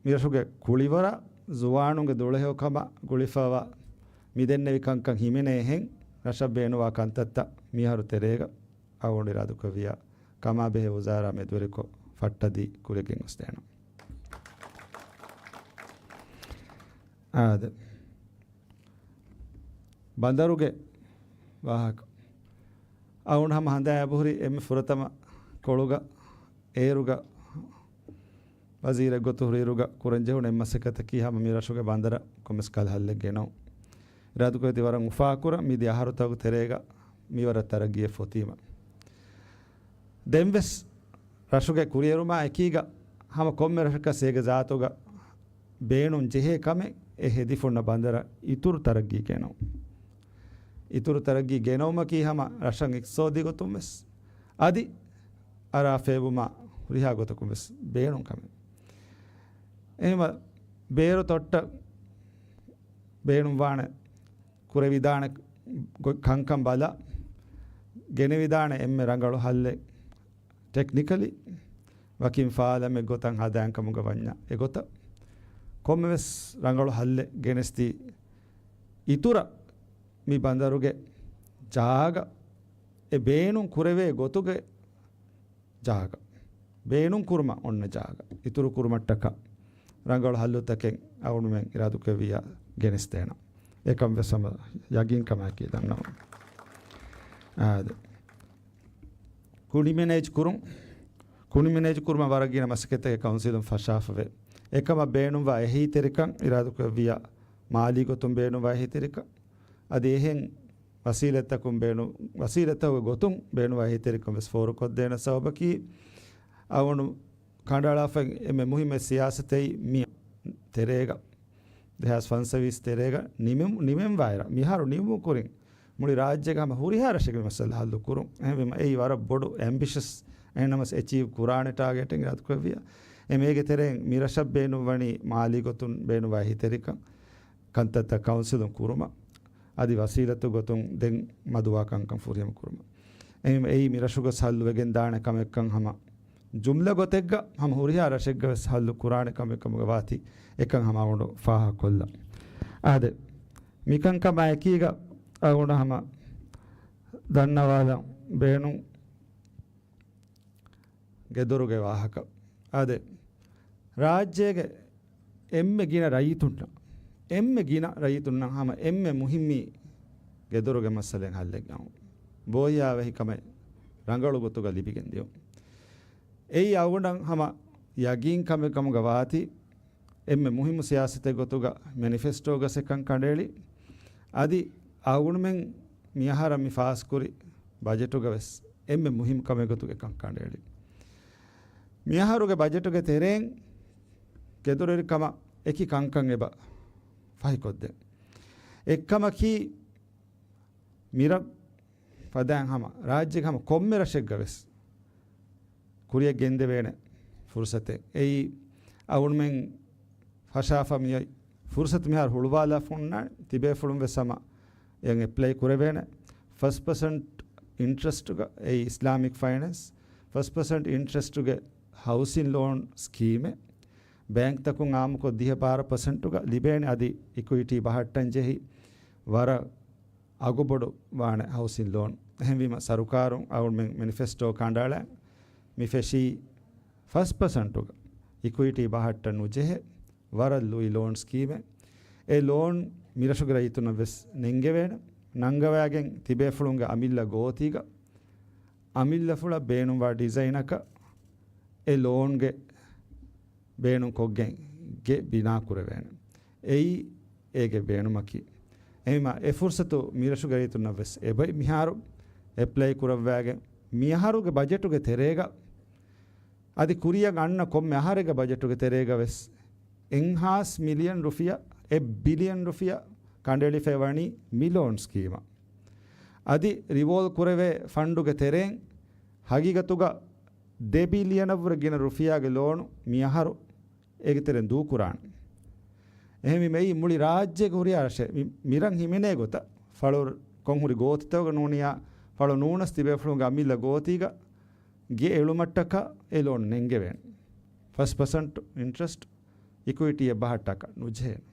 މިރަށުގެ ކުޅިވަރަށް ޒުވާނުންގެ ދުޅަހެޔޮކަމަށް ގުޅިފައިވާ މިދެންނެވި ކަންކަން ހިމެނޭ ހެން ރަށަށް ބޭނުވާ ކަންތައްތައް މިހާރު ތެރޭގަ އަޅުގަނޑު އިރާދަކުރެއްވިޔާ ކަމާބެހޭ ވުޒާރާ މެދުވެރިކޮށް ފައްޓަދީ ކުރިއަށް ގެންގޮސްދޭނަން. އާދެ. ބަނދަރުގެ ވާހަކަ. އަޅުގަނޑު ހަމަ ހަނދާން އެބަހުރި އެންމެ ފުރަތަމަ ކޮޅުގަ އޭރުގަ ވަޒީރެއް ގޮތު ހުރިއިރުގަ ކުރަންޖެހުނު އެއް މަސައްކަތަކީ ހަމަ މި ރަށުގެ ބަނދަރަށް ކޮންމެސް ކަލަ ހައްލެއް ގެނައުން. އިރާދަކުރެއްވި ވަރަށް އުފާކުރަން މިދިޔަ އަހަރުތަކުގެ ތެރޭގަ މިވަރަށް ތަރައްގީއެއް ފޮތީމަ. ދެންވެސް ރަށުގެ ކުރިއެރުމާ އެކީގަ ހަމަ ކޮންމެ ރަށަކަސް އޭގެ ޒާތުގަ ބޭނުން ޖެހޭ ކަމެއް އެ ހެދިފުންނަ ބަނދަރަށް އިތުރު ތަރައްގީ ގެނައުން. އިތުރު ތަރައްގީ ގެނައުމަކީ ހަމަ ރަށަށް އިޤްތިޞާދީ ގޮތުން ވެސް އަދި އަރާ ފޭބުމާ ހުރިހާ ގޮތަކުން ވެސް ބޭނުން ކަމެއް. އެހެންވީމަ ބޭރު ތޮއްޓަށް ބޭނުންވާނެ ކުރެވިދާނެ ގޮ-، ކަންކަން ބަލާ ގެނެވިދާނެ އެންމެ ރަނގަޅު ހައްލެއް ޓެކްނިކަލީ ވަކިން ފާލަމެއް ގޮތަށް ހަދާން ކަމުގަ ވަންޏާ އެގޮތަށް ކޮންމެވެސް ރަނގަޅު ހައްލެއް ގެނެސްދީ އިތުރަށް މި ބަނދަރުގެ ޖާގަ އެ ބޭނުން ކުރެވޭ ގޮތުގެ ޖާގަ، ބޭނުން ކުރުމަށް އޮންނަ ޖާގަ އިތުރު ކުރުމަށްޓަކާ ރަނގަޅު ހައްލުތަކެއް އަޅުގަނޑުމެން އިރާދަކުރެއްވިއްޔާ ގެނެސްދޭނަން. އެކަން ވެސް ހަމަ ޔަގީންކަމާއެކީ ދަންނަވަން. އާދެ. ކުނި މެނޭޖް ކުރުން. ކުނި މެނޭޖް ކުރުމަށް ވަރަށް ގިނަ މަސައްކަތްތަކެއް ކައުންސިލުން ފަށާފަވޭ. އެކަމަށް ބޭނުންވާ އެހީތެރިކަން އިރާދަކުރެއްވިއްޔާ މާލީ ގޮތުން ބޭނުންވާ އެހީތެރިކަން އަދި އެހެން ވަސީލަތްތަކުން ބޭނު-، ވަސީލަތްތަކުގެ ގޮތުން ބޭނުންވާ އެހީތެރިކަން ވެސް ފޯރުކޮށްދޭނެ ސަބަބަކީ، އަޅުގަނޑު ކަނޑައަޅާފައި އެންމެ މުހިއްމު ސިޔާސަތެއް މި ތެރޭގަ، ދެހާސް ފަންސަވީސް ތެރޭގަ ނިމެމު-، ނިމެން ވާއިރަށް، މިހާރު ނިމުމު ކުރިން މުޅި ރާއްޖޭގަ ހަމަ ހުރިހާ ރަށެއްގެ މި މައްސަލަ ހައްލު ކުރުން. އެހެންވީމަ އެއީ ވަރަށް ބޮޑު އެމްބިޝަސް، އެހެންނަމަސް އެޗީވް ކުރާނެ ޓާގެޓެއް އިރާދަކުރެއްވިއްޔާ. އެ މޭގެ ތެރެއިން މި ރަށަށް ބޭނުންވަނީ މާލީ ގޮތުން ބޭނުންވާ އެހީތެރިކަން ކަންތައްތައް ކައުންސިލުން ކުރުމަށް، އަދި ވަސީލަތު ގޮތުން ދެން މަދުވާ ކަންކަން ފުރިހަމަ ކުރުމަށް. އެހެން އެއީ މިރަށުގަ ސައްލު ވެގެން ދާނެ ކަމެއްކަން ހަމަ ޖުމްލަ ގޮތެއްގަ ހަމަ ހުރިހާ ރަށެއްގަ ވެސް ހައްލު ކުރާނެ ކަމެއް ކަމުގަ ވާތީ އެކަން ހަމަ އަޅުގަނޑު ފާހަގަކޮށްލަން. އާދެ، މިކަންކަމާ އެކީގަ އަޅުގަނޑު ހަމަ ދަންނަވާލަން ބޭނުން ގެދޮރުގެ ވާހަކަ. އާދެ، ރާއްޖޭގެ އެންމެ ގިނަ ރައްޔިތުންނަށް، އެންމެ ގިނަ ރައްޔިތުންނަށް ހަމަ އެންމެ މުހިއްމީ ގެދޮރުގެ މައްސަލައެއް ހައްލެއް ގެނައުން. ބޯހިޔާވަހިކަމެއް ރަނގަޅު ގޮތުގަ ލިބިގެން ދިޔުން. އެއީ އަޅުގަނޑަށް ހަމަ ޔަގީން ކަމެއް ކަމުގަ ވާތީ، އެންމެ މުހިއްމު ސިޔާސަތެއް ގޮތުގަ މެނިފެސްޓޯގަ އެކަން ކަނޑައެޅި، އަދި އަޅުގަނޑުމެން މިއަހަރަށް މި ފާސްކުރި ބަޖެޓުގަ ވެސް އެންމެ މުހިއްމު ކަމެއް ގޮތުގަ އެކަން ކަނޑައެޅި. މިއަހަރުގެ ބަޖެޓުގެ ތެރެއިން ގެދޮރުވެރިކަމަށް އެކި ކަންކަން އެބަ ފަހިކޮށްދޭ. އެއްކަމަކީ، މިރަށް ފަދައިން ހަމަ ރާއްޖޭގެ ހަމަ ކޮންމެ ރަށެއްގަ ވެސް ކުރިއަށް ގެންދެވޭނެ ފުރުސަތެއް. އެއީ އަޅުގަނޑުމެން ފަށާފަ މިއޮތް ފުރުސަތު މިހާރު ހުޅުވާލާފަ ހުންނާނެ. ތިބޭފުޅުން ވެސް ހަމަ އެއަށް އެޕްލައި ކުރެވޭނެ. ފަސް ޕަސެންޓް އިންޓްރެސްޓުގަ އެއީ އިސްލާމިކް ފައިނޭންސް، ފަސް ޕަސެންޓް އިންޓްރެސްޓުގެ ހައުސިން ލޯން ސްކީމެއް. ބޭންކްތަކުން އާއްމުކޮށް ދިހަ ބާރަ ޕަސެންޓުގަ ލިބޭނެ އަދި އިކުއިޓީ ބަހައްޓަން ޖެހި ވަރަށް އަގުބޮޑު ވާނެ ހައުސިން ލޯން. އެހެންވީމަ، ސަރުކާރުން އަޅުގަނޑުމެން މެނިފެސްޓޯ ކަނޑައަޅަ މި ފެށީ ފަސް ޕަސެންޓުގަ އިކުއިޓީ ބަހައްޓަން ނުޖެހޭ ވަރަށް ލުއި ލޯން ސްކީމެއް. އެ ލޯން މިރަށުގެ ރައްޔިތުންނަށް ވެސް ނެންގެވޭނެ. ނަންގަވާގެން ތިބޭފުޅުންގެ އަމިއްލަ ގޯތީގަ އަމިއްލަފުޅަށް ބޭނުންވާ ޑިޒައިނަކަށް އެ ލޯންގެ ބޭނުންކޮށްގެން ގެ ބިނާ ކުރެވޭނެ. އެއީ އޭގެ ބޭނުމަކީ. އެހެންވީމަ، އެ ފުރުސަތު މިރަށުގެ ރައްޔިތުންނަށް ވެސް އެބައި މިހާރު އެޕްލައި ކުރައްވާގެން މިއަހަރުގެ ބަޖެޓުގެ ތެރޭގަ އަދި ކުރިއަށް އަންނަ ކޮންމެ އަހަރެއްގެ ބަޖެޓުގެ ތެރޭގަ ވެސް އެއްހާސް މިލިއަން ރުފިޔާ، އެއް ބިލިއަން ރުފިޔާ ކަނޑައެޅިފައި ވަނީ މި ލޯން ސްކީމަށް. އަދި ރިވޯލްވް ކުރެވޭ ފަންޑުގެ ތެރެއިން ހަގީގަތުގަ ދެ ބިލިއަނަށްވުރެ ގިނަ ރުފިޔާގެ ލޯނު މިއަހަރު އޭގެ ތެރެއިން ދޫކުރާނެ. އެހެންވީމަ އެއީ މުޅި ރާއްޖޭގެ ހުރިހާ ރަށެއް މި-، މިރަށް ހިމެނޭ ގޮތަށް ފަޅު ކޮންހުރި ގޯތިތަކުގަ ނޫނިއްޔާ ފަޅު ނޫނަސް ތިބޭފުޅުންގެ އަމިއްލަ ގޯތީގަ ގެ އެޅުމަށްޓަކާ އެ ލޯނު ނެންގެވޭނެ. ފަސް ޕަސެންޓް އިންޓްރެސްޓް އިކުއިޓީއެއް ބަހައްޓާކަށް ނުޖެހޭނެ.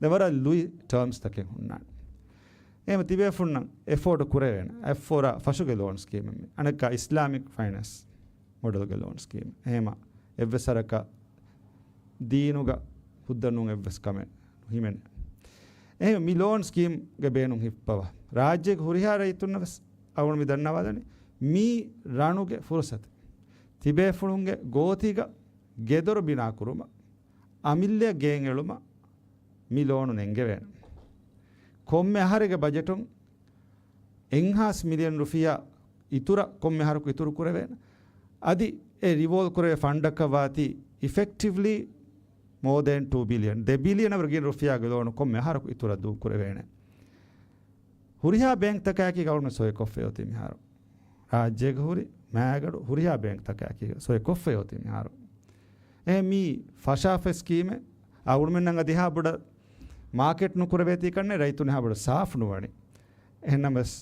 ދެން ވަރަށް ލުއި ޓާމްސްތަކެއް ހުންނާނެ. އެހެން ތިބޭފުޅުންނަށް އެފޯޑް ކުރެވޭނެ. އެފޯރ ފަށުގެ ލޯން ސްކީމެއް މި. އަނެއްކާ އިސްލާމިކް ފައިނޭންސް މޮޑެލްގެ ލޯން ސްކީމް. އެހެމަ އެއްވެސް ހަރަކަށް ދީނުގަ ހުއްދަ ނޫން އެއްވެސް ކަމެއް ނުހިމެނޭ. އެހެން މި ލޯން ސްކީމްގެ ބޭނުން ހިއްޕަވާ ރާއްޖޭގެ ހުރިހާ ރައްޔިތުންނަށް ވެސް އަޅުގަނޑު މި ދަންނަވާލަނީ މީ ރަނުގެ ފުރުސަތެއް. ތިބޭފުޅުންގެ ގޯތީގަ ގެދޮރު ބިނާކުރުމަށް، އަމިއްލައަށް ގެއިން އެޅުމަށް މި ލޯނު ނެންގެވޭނެ. ކޮންމެ އަހަރެއްގެ ބަޖެޓުން އެއްހާސް މިލިއަން ރުފިޔާ އިތުރަށް ކޮންމެ އަހަރަކު އިތުރު ކުރެވޭނެ. އަދި އެ ރިވޯލް ކުރެވޭ ފަންޑަކަށް ވާތީ އިފެކްޓިވްލީ މޯ ދޭން ޓޫ ބިލިއަން، ދެ ބިލިއަނަށް ވަރަށް ގިނަ ރުފިޔާގެ ލޯނު ކޮންމެ އަހަރަކު އިތުރަށް ދޫ ކުރެވޭނެ. ހުރިހާ ބޭންކްތަކާއެކީ ގަވަރމަންޓް ސޮއިކޮށްފައި އޮތީ މިހާރު. ރާއްޖޭގަ ހުރި މާގަނޑު ހުރިހާ ބޭންކްތަކާއެކީ ސޮއިކޮށްފައި އޮތީ މިހާރު. އެ މީ ފަށާފަ ސްކީމެއް އަޅުގަނޑުމެންނަށް އަދި އެހާ ބޮޑަށް މާކެޓް ނުކުރެވޭތީ ކަންނޭ ރައްޔިތުން އެހާ ބޮޑަށް ސާފު ނުވަނީ. އެހެންނަމަވެސް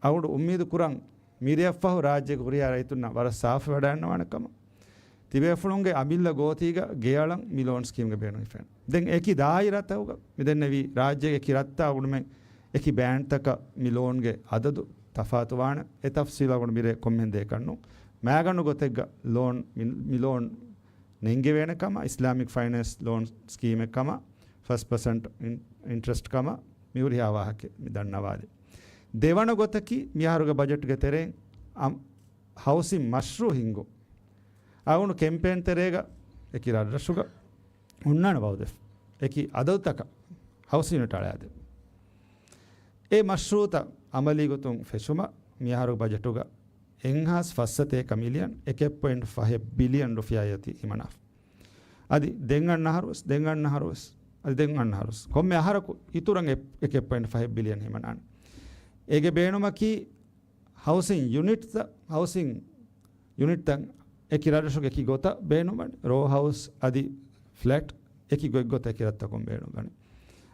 އަޅުގަނޑު އުއްމީދު ކުރަން މިރެއަށްފަހު ރާއްޖޭގެ ހުރިހާ ރައްޔިތުންނަށް ވަރަށް ސާފު ވަޑައިގަންނަވާނެ ކަމަށް. ތިބޭފުޅުންގެ އަމިއްލަ ގޯތީގަ ގެއަޅަން މި ލޯން ސްކީމްގެ ބޭނުން ހިފޭނެ. ދެން އެކި ދާއިރާތަކުގަ މި ދެންނެވީ ރާއްޖޭގެ އެކި ރަށްތައް އަޅުގަނޑުމެން އެކި ބޭންކްތަކަށް މި ލޯންގެ އަދަދު ތަފާތުވާނެ. އެ ތަފްސީލް އަޅުގަނޑު މިރޭ ކޮންމެހެން ދޭކަށް ނޫން. މާގަނޑު ގޮތެއްގަ ލޯން މި-، މި ލޯން ނެންގެވޭނެ ކަމަށް، އިސްލާމިކް ފައިނޭންސް ލޯން ސްކީމެއް ކަމަށް، ފަސް ޕަސެންޓް އިން-، އިންޓްރެސްޓް ކަމަށް މި ހުރިހާ ވާހަކަ މި ދަންނަވާލި. ދެވަނަ ގޮތަކީ މިއަހަރުގެ ބަޖެޓްގެ ތެރެއިން އަ-، ހައުސިން މަޝްރޫއު ހިންގުން. އަޅުގަނޑު ކެމްޕޭން ތެރޭގަ އެކި ރަށްރަށުގަ ހުންނާނެ ވައުދެއް އެކި އަދަދުތަކަށް ހައުސިން ޔުނިޓް އަޅާދެ. އެ މަޝްރޫއުތައް އަމަލީ ގޮތުން ފެށުމަށް މިއަހަރު ބަޖެޓުގަ އެއްހާސް ފަސްސަތޭކަ މިލިއަން އެކެއް ޕޮއިންޓް ފަހެއް ބިލިއަން ރުފިޔާ އޮތީ ހިމަނާފަ. އަދި ދެން އަންނަ އަހަރުވެސް، ދެން އަންނަ އަހަރުވެސް، އަދި ދެން އަންނަ އަހަރުވެސް ކޮންމެ އަހަރަކު އިތުރަށް އެ-، އެކެއް ޕޮއިންޓް ފަހެއް ބިލިއަން ހިމަނާނެ. އޭގެ ބޭނުމަކީ ހައުސިން ޔުނިޓްތައް، ހައުސިން ޔުނިޓްތައް އެކި ރަށްރަށުގެ އެކި ގޮތަށް ބޭނުންވަނީ. ރޯ ހައުސް އަދި ފްލެޓް އެކި ގޮތްގޮތަށް އެކި ރަށްތަކުން ބޭނުންވަނީ.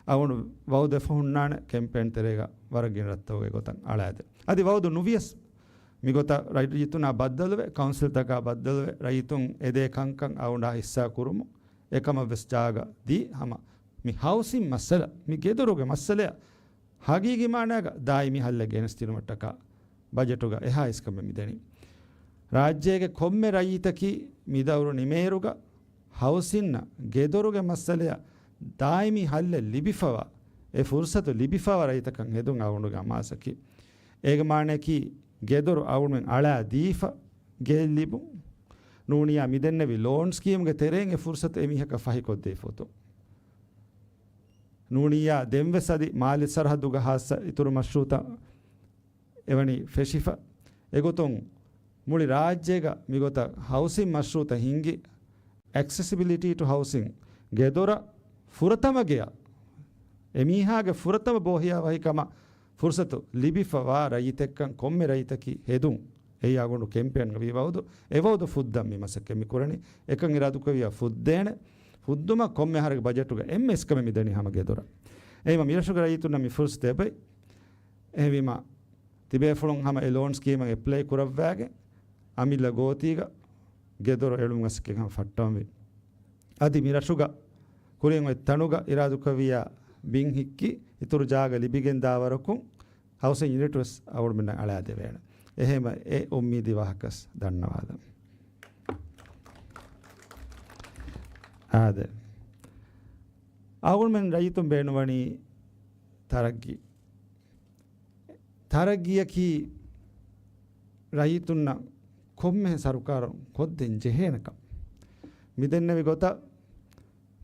އަޅުގަނޑު ވައުދެއް ހުންނާނެ ކެމްޕޭން ތެރޭގަ ވަރަށް ގިނަ ރަށްތަކުގެ ގޮތަށް އަޅާދެ. އަދި ވައުދު ނުވިޔަސް މިގޮތަށް ރައްޔިތުންނާ ބައްދަލުވެ، ކައުންސިލްތަކާ ބައްދަލުވެ، ރައްޔިތުން އެދޭ ކަންކަން އަޅުގަނޑާ ހިއްސާ ކުރުމުން އެކަމަށްވެސް ޖާގަ ދީ ހަމަ މި ހައުސިން މައްސަލަ، މި ގެދޮރުގެ މައްސަލައަށް ހަގީގީ މާނާގަ ދާއިމީ ހައްލެއް ގެނެސްދިނުމަށްޓަކާ ބަޖެޓުގަ އެހާ އިސްކަމެއް މިދެނީ. ރާއްޖޭގެ ކޮންމެ ރައްޔިތަކީ މިދައުރު ނިމޭއިރުގަ ހައުސިންއަށް ގެދޮރުގެ މައްސަލައަށް ދާއިމީ ހައްލެއް ލިބިފަވާ، އެ ފުރުސަތު ލިބިފަވާ ރައްޔިތަކަށް ހެދުން އަޅުގަނޑުގެ އަމާޒަކީ. އޭގެ މާނައަކީ ގެދޮރު އަޅުގަނޑުމެން އަޅާ ދީފަ ގެއެއް ލިބުން. ނޫނިއްޔާ މިދެންނެވި ލޯން ސްކީމްގެ ތެރެއިން އެ ފުރުސަތު އެމީހަކަށް ފަހިކޮށްދީފަ އޮތުން. ނޫނިއްޔާ ދެންވެސް އަދި މާލެ ސަރަހައްދުގަ ހާއްސަ އިތުރު މަޝްރޫއުތައް އެވަނީ ފެށިފަ. އެގޮތުން މުޅި ރާއްޖޭގަ މިގޮތަށް ހައުސިން މަޝްރޫއުތައް ހިންގި، އެކްސެސިބިލިޓީ ޓު ހައުސިން، ގެދޮރަށް ފުރަތަމަ ގެޔަށް އެމީހާގެ ފުރަތަމަ ބޯހިޔާވަހިކަމަށް ފުރުސަތު ލިބިފަވާ ރައްޔިތެއްކަން ކޮންމެ ރައްޔިތަކީ ހެދުން. އެއީ އަޅުގަނޑު ކެމްޕޭންގަ ވީ ވައުދު. އެ ވައުދު ފުއްދަން މި މަސައްކަތް މި ކުރަނީ. އެކަން އިރާދަކުރެއްވިޔާ ފުއްދޭނެ. ފުއްދުމަށް ކޮންމެ އަހަރެއްގެ ބަޖެޓުގަ އެންމެ އިސްކަމެއް މިދެނީ ހަމަ ގެދޮރަށް. އެހެންވީމަ މިރަށުގެ ރައްޔިތުންނަށް މި ފުރުސަތު އެބައި. އެހެންވީމަ ތިބޭފުޅުން ހަމަ އެ ލޯން ސްކީމަށް އެޕްލައި ކުރައްވާގެން އަމިއްލަ ގޯތީގަ ގެދޮރު އެޅުމުގެ މަސައްކަތް ހަމަ ފައްޓަވަންވީ. އަދި މިރަށުގަ ކުރިން އޮތް ތަނުގަ އިރާދަކުރެއްވިޔާ ބިން ހިއްކި އިތުރު ޖާގަ ލިބިގެން ދާ ވަރަކުން ހައުސިން ޔުނިޓް ވެސް އަޅުގަނޑުމެންނަށް އަޅާދެވޭނެ. އެހެންވެ އެ އުއްމީދީ ވާހަކަ ވެސް ދަންނަވާލަން. އާދެ. އަޅުގަނޑުމެން ރައްޔިތުން ބޭނުންވަނީ ތަރައްގީ. ތަރައްގީއަކީ ރައްޔިތުންނަށް ކޮންމެހެން ސަރުކާރުން ކޮށްދޭން ޖެހޭނެ ކަމެއް. މިދެންނެވި ގޮތަށް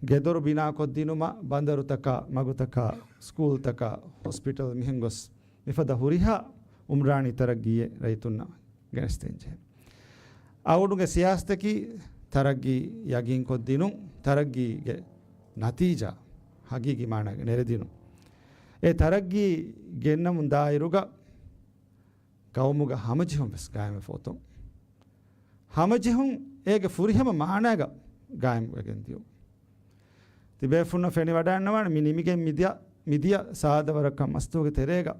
ގެދޮރު ބިނާކޮށްދިނުމަށް، ބަނދަރުތަކާ، މަގުތަކާ، ސްކޫލްތަކާ، ހޮސްޕިޓަލް، މިހެން ގޮސް މިފަދަ ހުރިހާ އުމްރާނީ ތަރައްގީއެއް ރައްޔިތުންނަށް ގެނެސްދޭން ޖެހޭ. އަޅުގަނޑުގެ ސިޔާސަތަކީ ތަރައްގީ ޔަގީންކޮށްދިނުން، ތަރައްގީގެ ނަތީޖާ ހަގީގީ މާނައިގަ ނެރެދިނުން. އެ ތަރައްގީ ގެންނަމުން ދާއިރުގަ ގައުމުގަ ހަމަޖެހުން ވެސް ގާއިމްވެފަ އޮތުން. ހަމަޖެހުން އޭގެ ފުރިހަމަ މާނާގަ ގާއިމްވެގެން ދިޔުން. ތިބޭފުންނަށް ފެނިވަޑައިންނަވާނެ، މި ނިމިގެން މިދިޔަ، މިދިޔަ ސާދަ ވަރަކަށް މަސްތުވަގެ ތެރޭގަ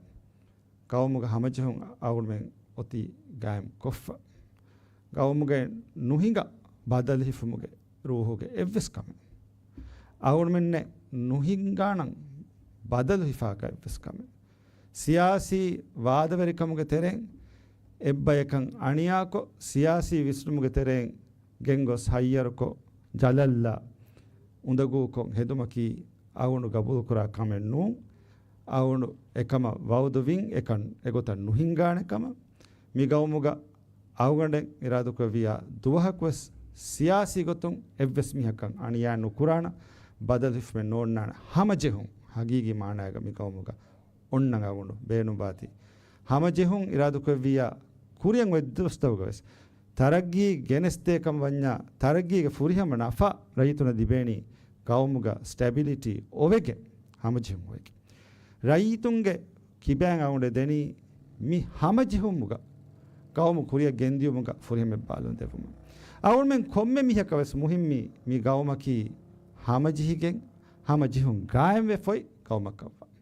ގައުމުގަ ހަމަޖެހުން އަޅުމެން އޮތީ ގާއިމް ކޮށްފަ. ގައުމުގައި ނުހިނގާ ބަދަލު ހިފުމުގެ ރޫހުގެ އެއްވެސް ކަމެއް، އަޅުމެންނެއް ނުހިނގާނަން ބަދަލު ހިފާކަށް އެއްވެސް ކަމެއް، ސިޔާސީ ވާދަވެރިކަމުގެ ތެރެއިން އެއްބަޔަކަށް އަނިޔާކޮށް، ސިޔާސީ ވިސްނުމުގެ ތެރެއިން ގެންގޮސް ހައްޔަރުކޮށް، ޖަލަށްލާ އުނދަގޫކޮށް ހެދުމަކީ އަޅުގަނޑު ގަބޫލުކުރާ ކަމެއް ނޫން. އަޅުގަނޑު އެކަމަށް ވައުދުވިން، އެކަން އެގޮތަށް ނުހިނގާނެ ކަމަށް. މި ގައުމުގަ އަޅުގަނޑެއް އިރާދަކުރެއްވިއްޔާ ދުވަހަކުވެސް ސިޔާސީ ގޮތުން އެއްވެސް މީހަކަށް އަނިޔާ ނުކުރާނަ، ބަދަލު ހިފުމެއް ނޯންނާނެ. ހަމަޖެހުން ހަގީގީ މާނާގަ މި ގައުމުގަ އޮންނަ ގައުމު ބޭނުންވާތީ. ހަމަޖެހުން އިރާދަކުރެއްވިއްޔާ ކުރިއަށް އޮތް ދުވަސްތަކުގަ ވެސް ތަރައްގީ ގެނެސްދޭ ކަމަށް ވަންޏާ، ތަރައްގީގެ ފުރިހަމަ ނަފާ ރައްޔިތުންނަށް ލިބޭނީ ގައުމުގަ ސްޓެބިލިޓީ އޮވެގެން، ހަމަޖެހުން އޮވެގެން. ރައްޔިތުންގެ ކިބައިން އަޅުގަނޑު ދެނީ މި ހަމަޖެހުމުގަ ގައުމު ކުރިއަށް ގެންދިޔުމުގަ ފުރިހަމަ އެއްބާލުން ދެއްވުމަށް. އަޅުމެން ކޮންމެ މީހަކަށް ވެސް މުހިންމީ މި ގައުމަކީ ހަމަޖެހިގެން، ހަމަޖެހުން ގާއިމްވެފައި ގައުމަކަށްވާން.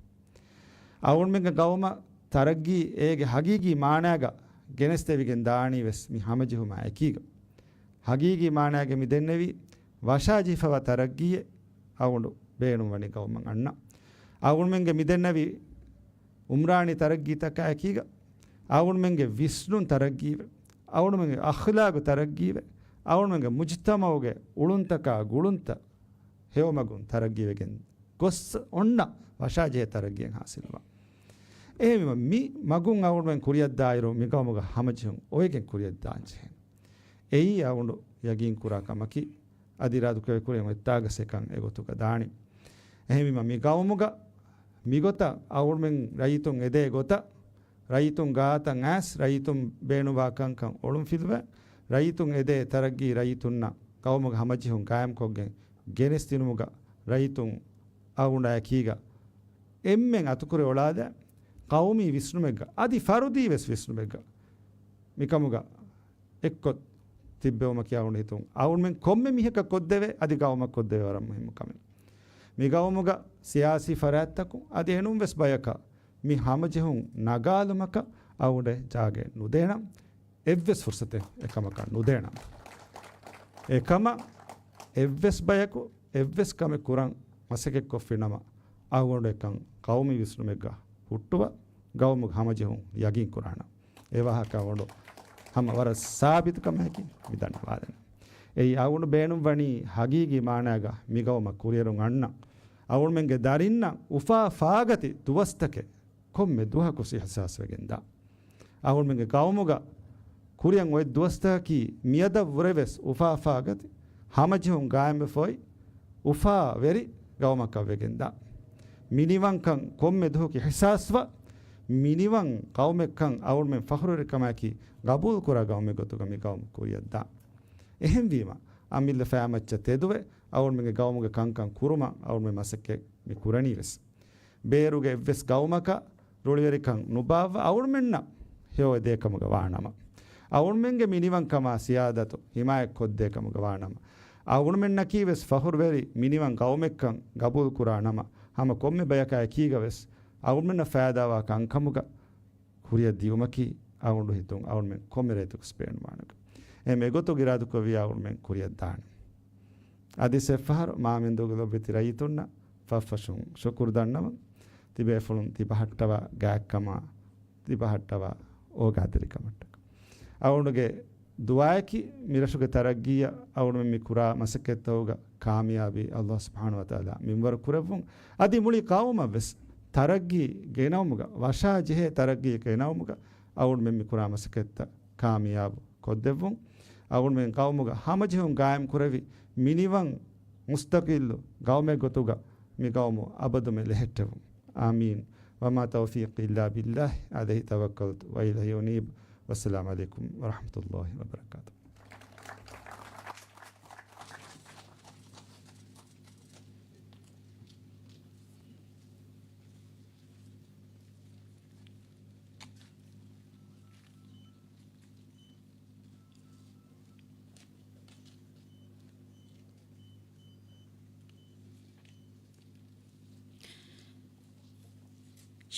އަޅުމެންގެ ގައުމަށް ތަރައްގީ އޭގެ ހަގީގީ މާނާގަ ގެނެސްދެވިގެން ދާނީ ވެސް މި ހަމަޖެހުމާ އެކީގަ. ހަގީގީ މާނާގެ މި ދެންނެވީ ވަށާޖެހިފައިވާ ތަރައްގީއެއް އަޅުގަނޑު ބޭނުންވަނީ ގައުމަށް އަންނަ. އަޅުގަނޑުމެންގެ މި ދެންނެވި އުމްރާނީ ތަރައްގީތަކާ އެކީގަ، އަޅުގަނޑުމެންގެ ވިސްނުން ތަރައްގީވެ، އަޅުގަނޑުމެންގެ އަޚްލާގު ތަރައްގީވެ، އަޅުގަނޑުމެންގެ މުޖްތަމަޢުގެ އުޅުންތަކާ ގުޅުންތައް ހެޔޮމަގުން ތަރައްގީވެގެން ގޮސް އޮންނަ ވަށާޖެހޭ ތަރައްގީއެއް ހާސިލުވާ. އެހެންވީމަ، މި މަގުން އަޅުގަނޑުމެން ކުރިއަށްދާއިރު، މި ގައުމުގަ ހަމަޖެހުން އޮވެގެން ކުރިއަށްދާން ޖެހޭ. އެއީ އަޅުގަނޑު ޔަގީންކުރާ ކަމަކީ، އަދި އިރާދަކުރެއްވި ކުރިއަށް އޮތްތާގަސް އެކަން އެގޮތުގަ ދާނީ. އެހެންވީމަ، މި ގައުމުގަ މިގޮތަށް އަޅުގަނޑުމެން ރައްޔިތުން އެދޭ ގޮތަށް، ރައްޔިތުން ގާތަށް އައިސް، ރައްޔިތުން ބޭނުންވާ ކަންކަން އޮޅުންފިލުވެ، ރައްޔިތުން އެދޭ ތަރައްގީ ރައްޔިތުންނަށް ގައުމުގަ ހަމަޖެހުން ގާއިމްކޮށްގެން ގެނެސްދިނުމުގަ ރައްޔިތުން އަޅުގަނޑާ އެކީގަ އެންމެން އަތުކުރި އޮޅާލާ ޤައުމީ ވިސްނުމެއްގަ، އަދި ފަރުދީ ވެސް ވިސްނުމެއްގަ މިކަމުގަ އެއްކޮށް ތިއްބެވުމަކީ އަޅުގަނޑު ހިތުން އަޅުގަނޑުމެން ކޮންމެ މީހަކަށް ކޮށްދެވޭ، އަދި ގައުމަށް ކޮށްދެވޭ ވަރަށް މުހިއްމު ކަމެއް. މި ގައުމުގަ ސިޔާސީ ފަރާތްތަކުން އަދި އެނޫން ވެސް ބަޔަކަށް މި ހަމަޖެހުން ނަގާލުމަކަށް އަޅުގަނޑެއް ޖާގައެއް ނުދޭނަން. އެއްވެސް ފުރުސަތެއް އެކަމަކަށް ނުދޭނަން. އެކަމަށް އެއްވެސް ބަޔަކު އެއްވެސް ކަމެއް ކުރަން މަސައްކަތްކޮށްފި ނަމަ، އަޅުގަނޑު އެކަން ޤައުމީ ވިސްނުމެއްގަ ހުއްޓުވާ، ގައުމުގެ ހަމަޖެހުން ޔަގީންކުރާނަން. އެ ވާހަކަ އަޅުގަނޑު ހަމަ ވަރަށް ސާބިތު ކަމަކީ މި ދަންނަވާލަން. އެއީ އަޅުގަނޑު ބޭނުންވަނީ ހަގީގީ މާނާގަ މި ގައުމަށް ކުރިއެރުން އަންނަ، އަޅުގަނޑުމެންގެ ދަރިންނަށް އުފާ ފާގަތި ދުވަސްތަކެއް ކޮންމެ ދުވަހަކު އިޙްސާސްވެގެންދާ. އަޅުގަނޑުމެންގެ ގައުމުގަ ކުރިއަށް އޮތް ދުވަސްތަކަކީ މިއަދަށްވުރެ ވެސް އުފާ ފާގަތި، ހަމަޖެހުން ގާއިމްވެފައި، އުފާވެރި ގައުމަކަށް ވެގެންދާ. މިނިވަންކަން ކޮންމެ ދުވަހަކު އިޙްސާސްވާ، މިނިވަން ޤައުމެއްކަން އަޅުގަނޑުމެން ފަޚުރުވެރިކަމާއެކީ ގަބޫލުކުރާ ގައުމެއް ގޮތުގަ މި ގައުމު ކުރިއަށްދާ. އެހެންވީމަ، އަމިއްލަ ފައިމައްޗަށް ތެދުވެ، އަޅުގަނޑުމެންގެ ގައުމުގެ ކަންކަން ކުރުމަށް އަޅުގަނޑުމެން މަސައްކަތް މި ކުރަނީ ވެސް. ބޭރުގެ އެއްވެސް ގައުމަކަށް ރުޅިވެރިކަން ނުބާއްވާ އަޅުގަނޑުމެންނަށް ހެޔޮއެދޭ ކަމުގަ ވާނަމަ، އަޅުގަނޑުމެންގެ މިނިވަންކަމާ ސިޔާދަތު ހިމާޔަތްކޮށްދޭ ކަމުގަ ވާނަމަ، އަޅުގަނޑުމެންނަކީ ވެސް ފަޚުރުވެރި މިނިވަން ގައުމެއްކަން ގަބޫލުކުރާ ނަމަ، ހަމަ ކޮންމެ ބަޔަކާ އެކީގަ ވެސް އަޅުގަނޑުމެންނަށް ފައިދާވާ ކަންކަމުގަ ކުރިއަށް ދިޔުމަކީ އަޅުގަނޑު ހިތުން އަޅުގަނޑުމެން ކޮންމެ ރޭތަކުސް ބޭނުންވާނެކަން. އެހެން އެގޮތުގަ އިރާދަކުރެއްވިއްޔާ އަޅުގަނޑުމެން ކުރިއަށްދާނެ. އަދި އެއްފަހަރު މާމެންދޫގެ ލޮބުވެތި ރައްޔިތުންނަށް ފަށްފަށުން ޝުކުރު ދަންނަވަން. ތިބޭފުޅުން ތިބަހައްޓަވާ ގާތްކަމާ، ތިބަހައްޓަވާ އޯގާތެރިކަމަށްޓަކަ. އަޅުގަނޑުގެ ދުޢާއަކީ މިރަށުގެ ތަރައްގީއަށް އަޅުގަނޑުމެން މި ކުރާ މަސައްކަތްތަކުގަ ކާމިޔާބީ ﷲ ސުބްޙާނަހޫ ވަތަޢާލާ މިންވަރު ކުރެއްވުން. އަދި މުޅި ޤައުމަށް ވެސް ތަރައްގީ ގެނައުމުގަ، ވަށާ ޖެހޭ ތަރައްގީ ގެނައުމުގަ އަޅުގަނޑުމެން މި ކުރާ މަސައްކަތްތައް ކާމިޔާބު ކޮށްދެއްވުން. އަޅުގަނޑުމެން ޤައުމުގަ ހަމަޖެހުން ގާއިމް ކުރެވި މިނިވަން މުސްތަޤިއްލު ޤައުމެއް ގޮތުގަ މި ޤައުމު އަބަދުމެ ލެހެއްޓެވުން. އާމީން. وما توفيقي إلا بالله عليه توكلت وإليه أنيب. والسلام عليكم ورحمة الله وبركاته.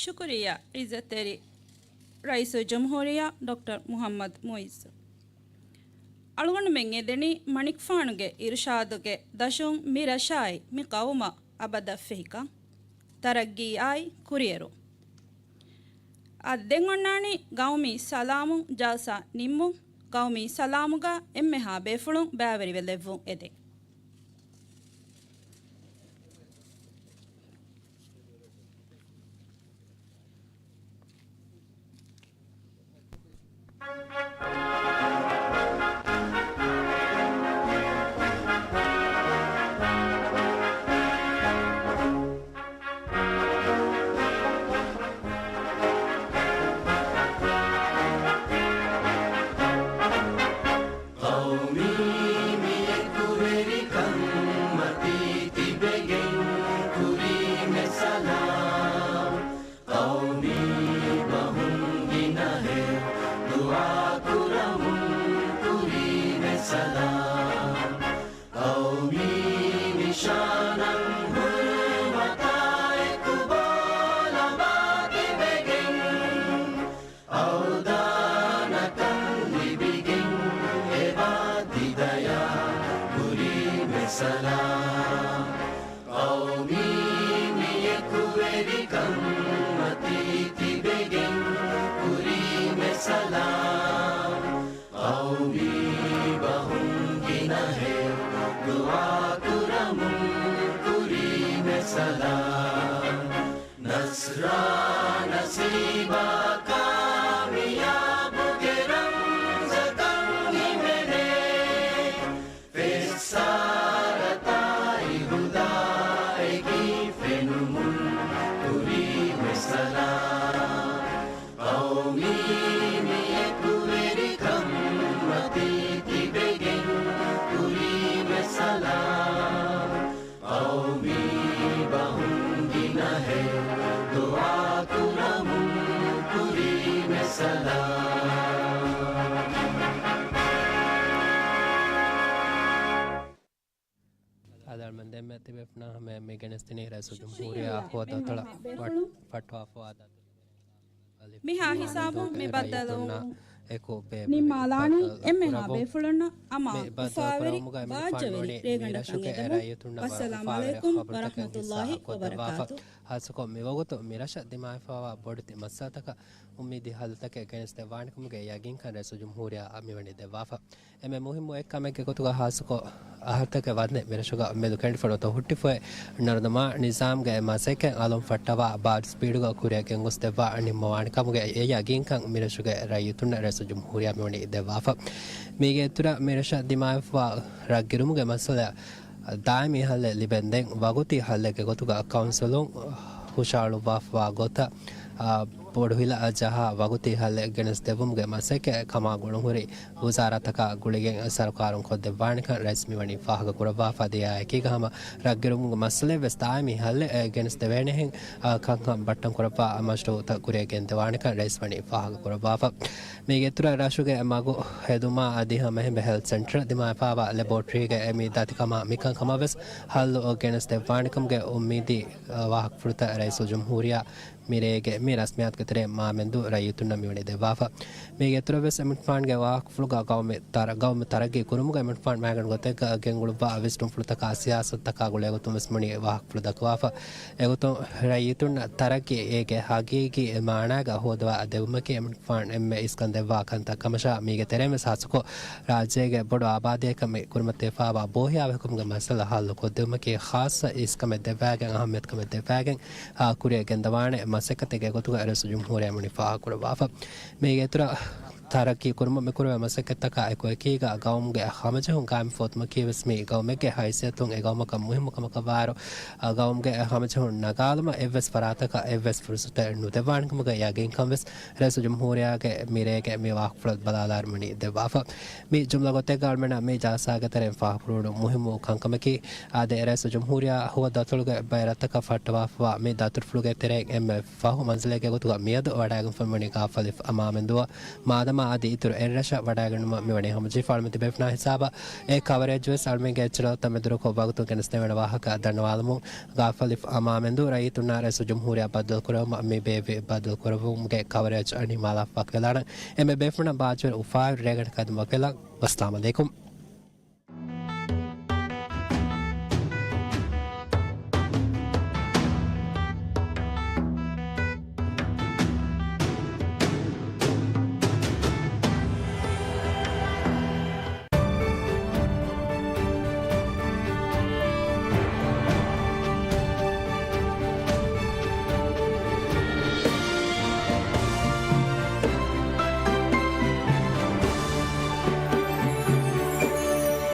ޝުކުރިއްޔާ ޢިއްޒަތްތެރި ރައީސުލްޖުމްހޫރިއްޔާ ޑޮކްޓަރ މުޙައްމަދު މުޢިއްޒު. އަޅުގަނޑުމެން އެދެނީ މަނިކުފާނުގެ އިރުޝާދުގެ ދަށުން މި ރަށާއި މި ޤައުމަށް އަބަދަށްފެހިކަން، ތަރައްގީއާއި ކުރިއެރުން. އަދި ދެން އޮންނާނީ ގައުމީ ސަލާމުން ޖަލްސާ ނިންމުން، ގައުމީ ސަލާމުގަ އެންމެހާ ބޭފުޅުން ބައިވެރިވެލެއްވުން އެދެން. ޤައުމީ މި އެކުވެރިކަން މަތީ ތިބެގެން ކުރީމެ ސަލާމް. ޤައުމީ ބަހުން ގިނަހެއް ދުޢާ ކުރަމުން ކުރީމެ ސަލާމް. ޤައުމީ ނިޝާނަށް ހުރުމަތާ އެކު ބޯލަމާ ތިބެގެން، އަވަދާނަކަން ލިބިގެން އެބާ ތިދަޔާ ކުރީމެ ސަލާމް. ޤައުމީ މި އެކުވެރިކަން މަތީ ތިބެގެން ކުރީމެ ސަލާމް. ޤައުމީ ބަހުން ގިނަހެއް ދުޢާ ކުރަމުން ކުރީމެ ސަލާމް. ނަޞްރާ ނަސީބާ ކާމިޔާބުގެ ރަމްޒަކަށް ހިމެނޭ. ފެއްސާރަތާއި ހުދާއެކީ ފެނުމުން ކުރީމެ ސަލާމް. ޤައުމީ މި އެކުވެރިކަން މަތީ ތިބެގެން ކުރީމެ ސަލާމް. ޤައުމީ ބަހުން ގިނަހެއް ދުޢާ ކުރަމުން ކުރީމެ ސަލާމް. އަދި އަޅުމެން ދެންމެ ތިބޭފުޅުންނާ ހަމަޔަށް މި ގެނެސްދިނީ ރައީސުލްޖުމްހޫރިއްޔާ ހުވަދު އަތޮޅަށް ފަ-، ފައްޓަވާފަވާ ދަތުރު. މިހާ ހިސާބުން މި ބައްދަލުވުން ނިންމާލާނީ އެންމެހާ ބޭފުޅުންނަށް އަމާ އުފާވެރި ވާއްޖަވެރި ރޭގަނޑަކަށް އެދެމުން. ވައްސަލާމް ޢަލައިކުމް ވަރަޙްމަތުﷲ ވަބަރަކާތުހު. ހާއްސަކޮށް މިވަގުތު މިރަށަށް ދިމާވެފައިވާ ބޮޑެތި މައްސަލަތަކަށް އުއްމީދީ ހައްލުތަކެއް ގެނެސްދެއްވާނެކަމުގެ ޔަގީންކަން ރައީސުލްޖުމްހޫރިއްޔާ މިވަނީ ދެއްވާފަ. އެންމެ މުހިއްމު އެއްކަމެއްގެ ގޮތުގަ ހާއްސަކޮށް އަހަރުތަކެއް ވަންދެން މިރަށުގަ މެދު ކެނޑިފަ ނުވަތަ ހުއްޓިފައި ނަރުދަމާ ނިޒާމްގެ މަސައްކަތް އަލުން ފައްޓަވާ ބާޑް ސްޕީޑުގަ ކުރިއަށް ގެންގޮސްދެއްވާ ނިންމަވާނެކަމުގެ އެ ޔަގީންކަން މިރަށުގެ ރައްޔިތުންނަށް ރައީސުލްޖުމްހޫރިއްޔާ މިވަނީ ދެއްވާފަ. މީގެ އިތުރަށް މިރަށަށް ދިމާވެފަ ރަށްގިރުމުގެ މައްސަލަ ދާއިމީ ހައްލެއް ލިބެންދެން ވަގުތީ ހައްލެއްގެ ގޮތުގަ ކައުންސިލުން ހުށައަޅުއްވާފަވާ ގޮތަށް، އާ، ބޮޑުހިލަ ޖަހާ ވަގުތީ ހައްލެއް ގެނެސްދެއްވުމުގެ މަސައްކަތް ކަމާ ގުޅުންހުރި ވުޒާރާތަކާ ގުޅިގެން ސަރުކާރުން ކޮށްދެއްވާނެކަން ރައީސް މިވަނީ ފާހަގަކުރައްވާފަ. އަދި އެއާއެކީގަ ހަމަ ރަށްގިރުމުގެ މައްސަލައެއްވެސް ދާއިމީ ހައްލެއް ގެނެސްދެވޭނެހެން، އާ، ކަންކަން ބައްޓަންކުރައްވާ މަޝްރޫއުތައް ކުރިއަށް ގެންދެވާނެކަން ރައީސް ވަނީ ފާހަގަކުރައްވާފަ. މީގެ އިތުރަށް ރަށުގެ މަގު ހެދުމާ އަދި ހަމައެހެން ހެލްތް ސެންޓަރ ދިމާވެފައިވާ ލެބޯޓްރީގެ އެމީ ދަތިކަމާ މިކަންކަމަށް ވެސް ހައްލު ގެނެސްދެއްވާނެކަމުގެ އުއްމީދީ ވާހަކަފުޅުތައް ރައީސުލްޖުމްހޫރިއްޔާ މިރޭގެ މި ރަސްމިއްޔާތުގެ ތެރެއިން މާމެންދޫ ރައްޔިތުންނަށް މިވަނީ ދެއްވާފަ. މީގެ އިތުރަށް ވެސް އެމިންފާންގެ ވާހަކަފުޅުގަ ގައުމެއް ތަރަ-، ގައުމެއް ތަރައްގީ ކުރުމުގަ އެމިންފާން މައިގަނޑު ގޮތެއްގަ ގެންގުޅުއްވާ ވިސްނުންފުޅުތަކާ ސިޔާސަތުތަކާ ގުޅޭގޮތުން ވެސް މިވަނީ ވާހަކަފުޅު ދައްކަވާފަ. އެގޮތުން ރައްޔިތުންނަށް ތަރައްގީ އޭގެ ހަގީގީ މާނާގަ ހޯދަވާ ދެވުމަކީ އެމިންފާން އެންމެ އިސްކަން ދެއްވާ ކަންތައް ކަމަށާ، މީގެ ތެރެއިން ވެސް ހާއްސަކޮށް ރާއްޖޭގެ ބޮޑު އާބާދީއެއްކަމެއް ކުރިމަތިވެފައިވާ ބޯހިޔާވަހިކަމުގެ މައްސަލަ ހައްލު ކޮށްދެވުމަކީ ޚާއްޞަ އިސްކަމެއް ދެއްވާގެން، އަހައްމިޔަތުކަމެއް ދެއްވާގެން، އާ، ކުރިއަށް ގެންދަވާނެ މަސައްކަތެއްގެ ގޮތުގަ ރައީސުލްޖުމްހޫރިއްޔާ މިވަނީ ފާހަގަކުރައްވާފަ. މީގެ އިތުރަށް ތަރައްގީ ކުރުމަށް މިކުރެވޭ މަސައްކަތްތަކާ އެކުއެކީގަ ގައުމުގެ ހަމަޖެހުން ގާއިމް ފޮތުމަކީ ވެސް މި ގައުމެއްގެ ހައިސިއްޔަތުން އެ ގައުމަކަށް މުހިއްމު ކަމަކަށް ވާއިރު، އަ، ގައުމުގެ ހަމަޖެހުން ނަގާލުމަށް އެއްވެސް ފަރާތަކަށް އެއްވެސް ފުރުސަތެއް ނުދެއްވާނެކަމުގެ ޔަގީންކަން ވެސް ރައީސުލްޖުމްހޫރިއްޔާގެ މިރޭގެ މި ވާހަކަފުޅަށް ބަލާލާއިރު މިވަނީ ދެއްވާފަ. މި ޖުމްލަ ގޮތެއްގަ އަޅުމެންނަށް މި ޖަލްސާގެ ތެރެއިން ފާހަގަކުރެވުނު މުހިއްމު ކަންކަމަކީ، އާދެ، ރައީސުލްޖުމްހޫރިއްޔާ ހުވަދު އަތޮޅުގެ ބައެއް ރަށްތަކަށް ފައްޓަވާފަވާ މި ދަތުރުފުޅުގެ ތެރެއިން އެންމެ ފަހު މަންޒިލެއްގެ ގޮތުގަ މިއަދު ވަޑައިގެންފަ މިވަނީ ގާފަލިފް މާމެންދޫއަށް. މާދަމާ އަދި އިތުރު އެއްރަށަށް ވަޑައިގަންނަމުން މިވަނީ ހަމަޖެހިފަ. އަޅުމެން ތިބޭފުޅުންނާ ހިސާބަށް އެ ކަވަރޭޖް ވެސް އަޅުމެންގެ ޗެނަލްތައް މެދުވެރިކޮށް ވަގުތުން ގެނެސްދެވޭނެ ވާހަކަ ދަންނަވާލަމުން ގާފަލްވެފަ. އަމާމެދު ރައްޔިތުންނާ ރައީސުލްޖުމްހޫރިއްޔާ ބައްދަލުކުރެވުމަށް މި ބޭއްވި ބައްދަލުކުރެއްވުމުގެ ކަވަރޭޖް ނިންމާލާފަ ވަކިވެލާނަން. އެންމެ ބޭފުޅުންނަށް ބާއްޖަވެރި އުފާވެރި ރޭގަނޑަކަށް އަދި ވަކިވެލަން. ވައްސަލާމް އަލައިކުމް.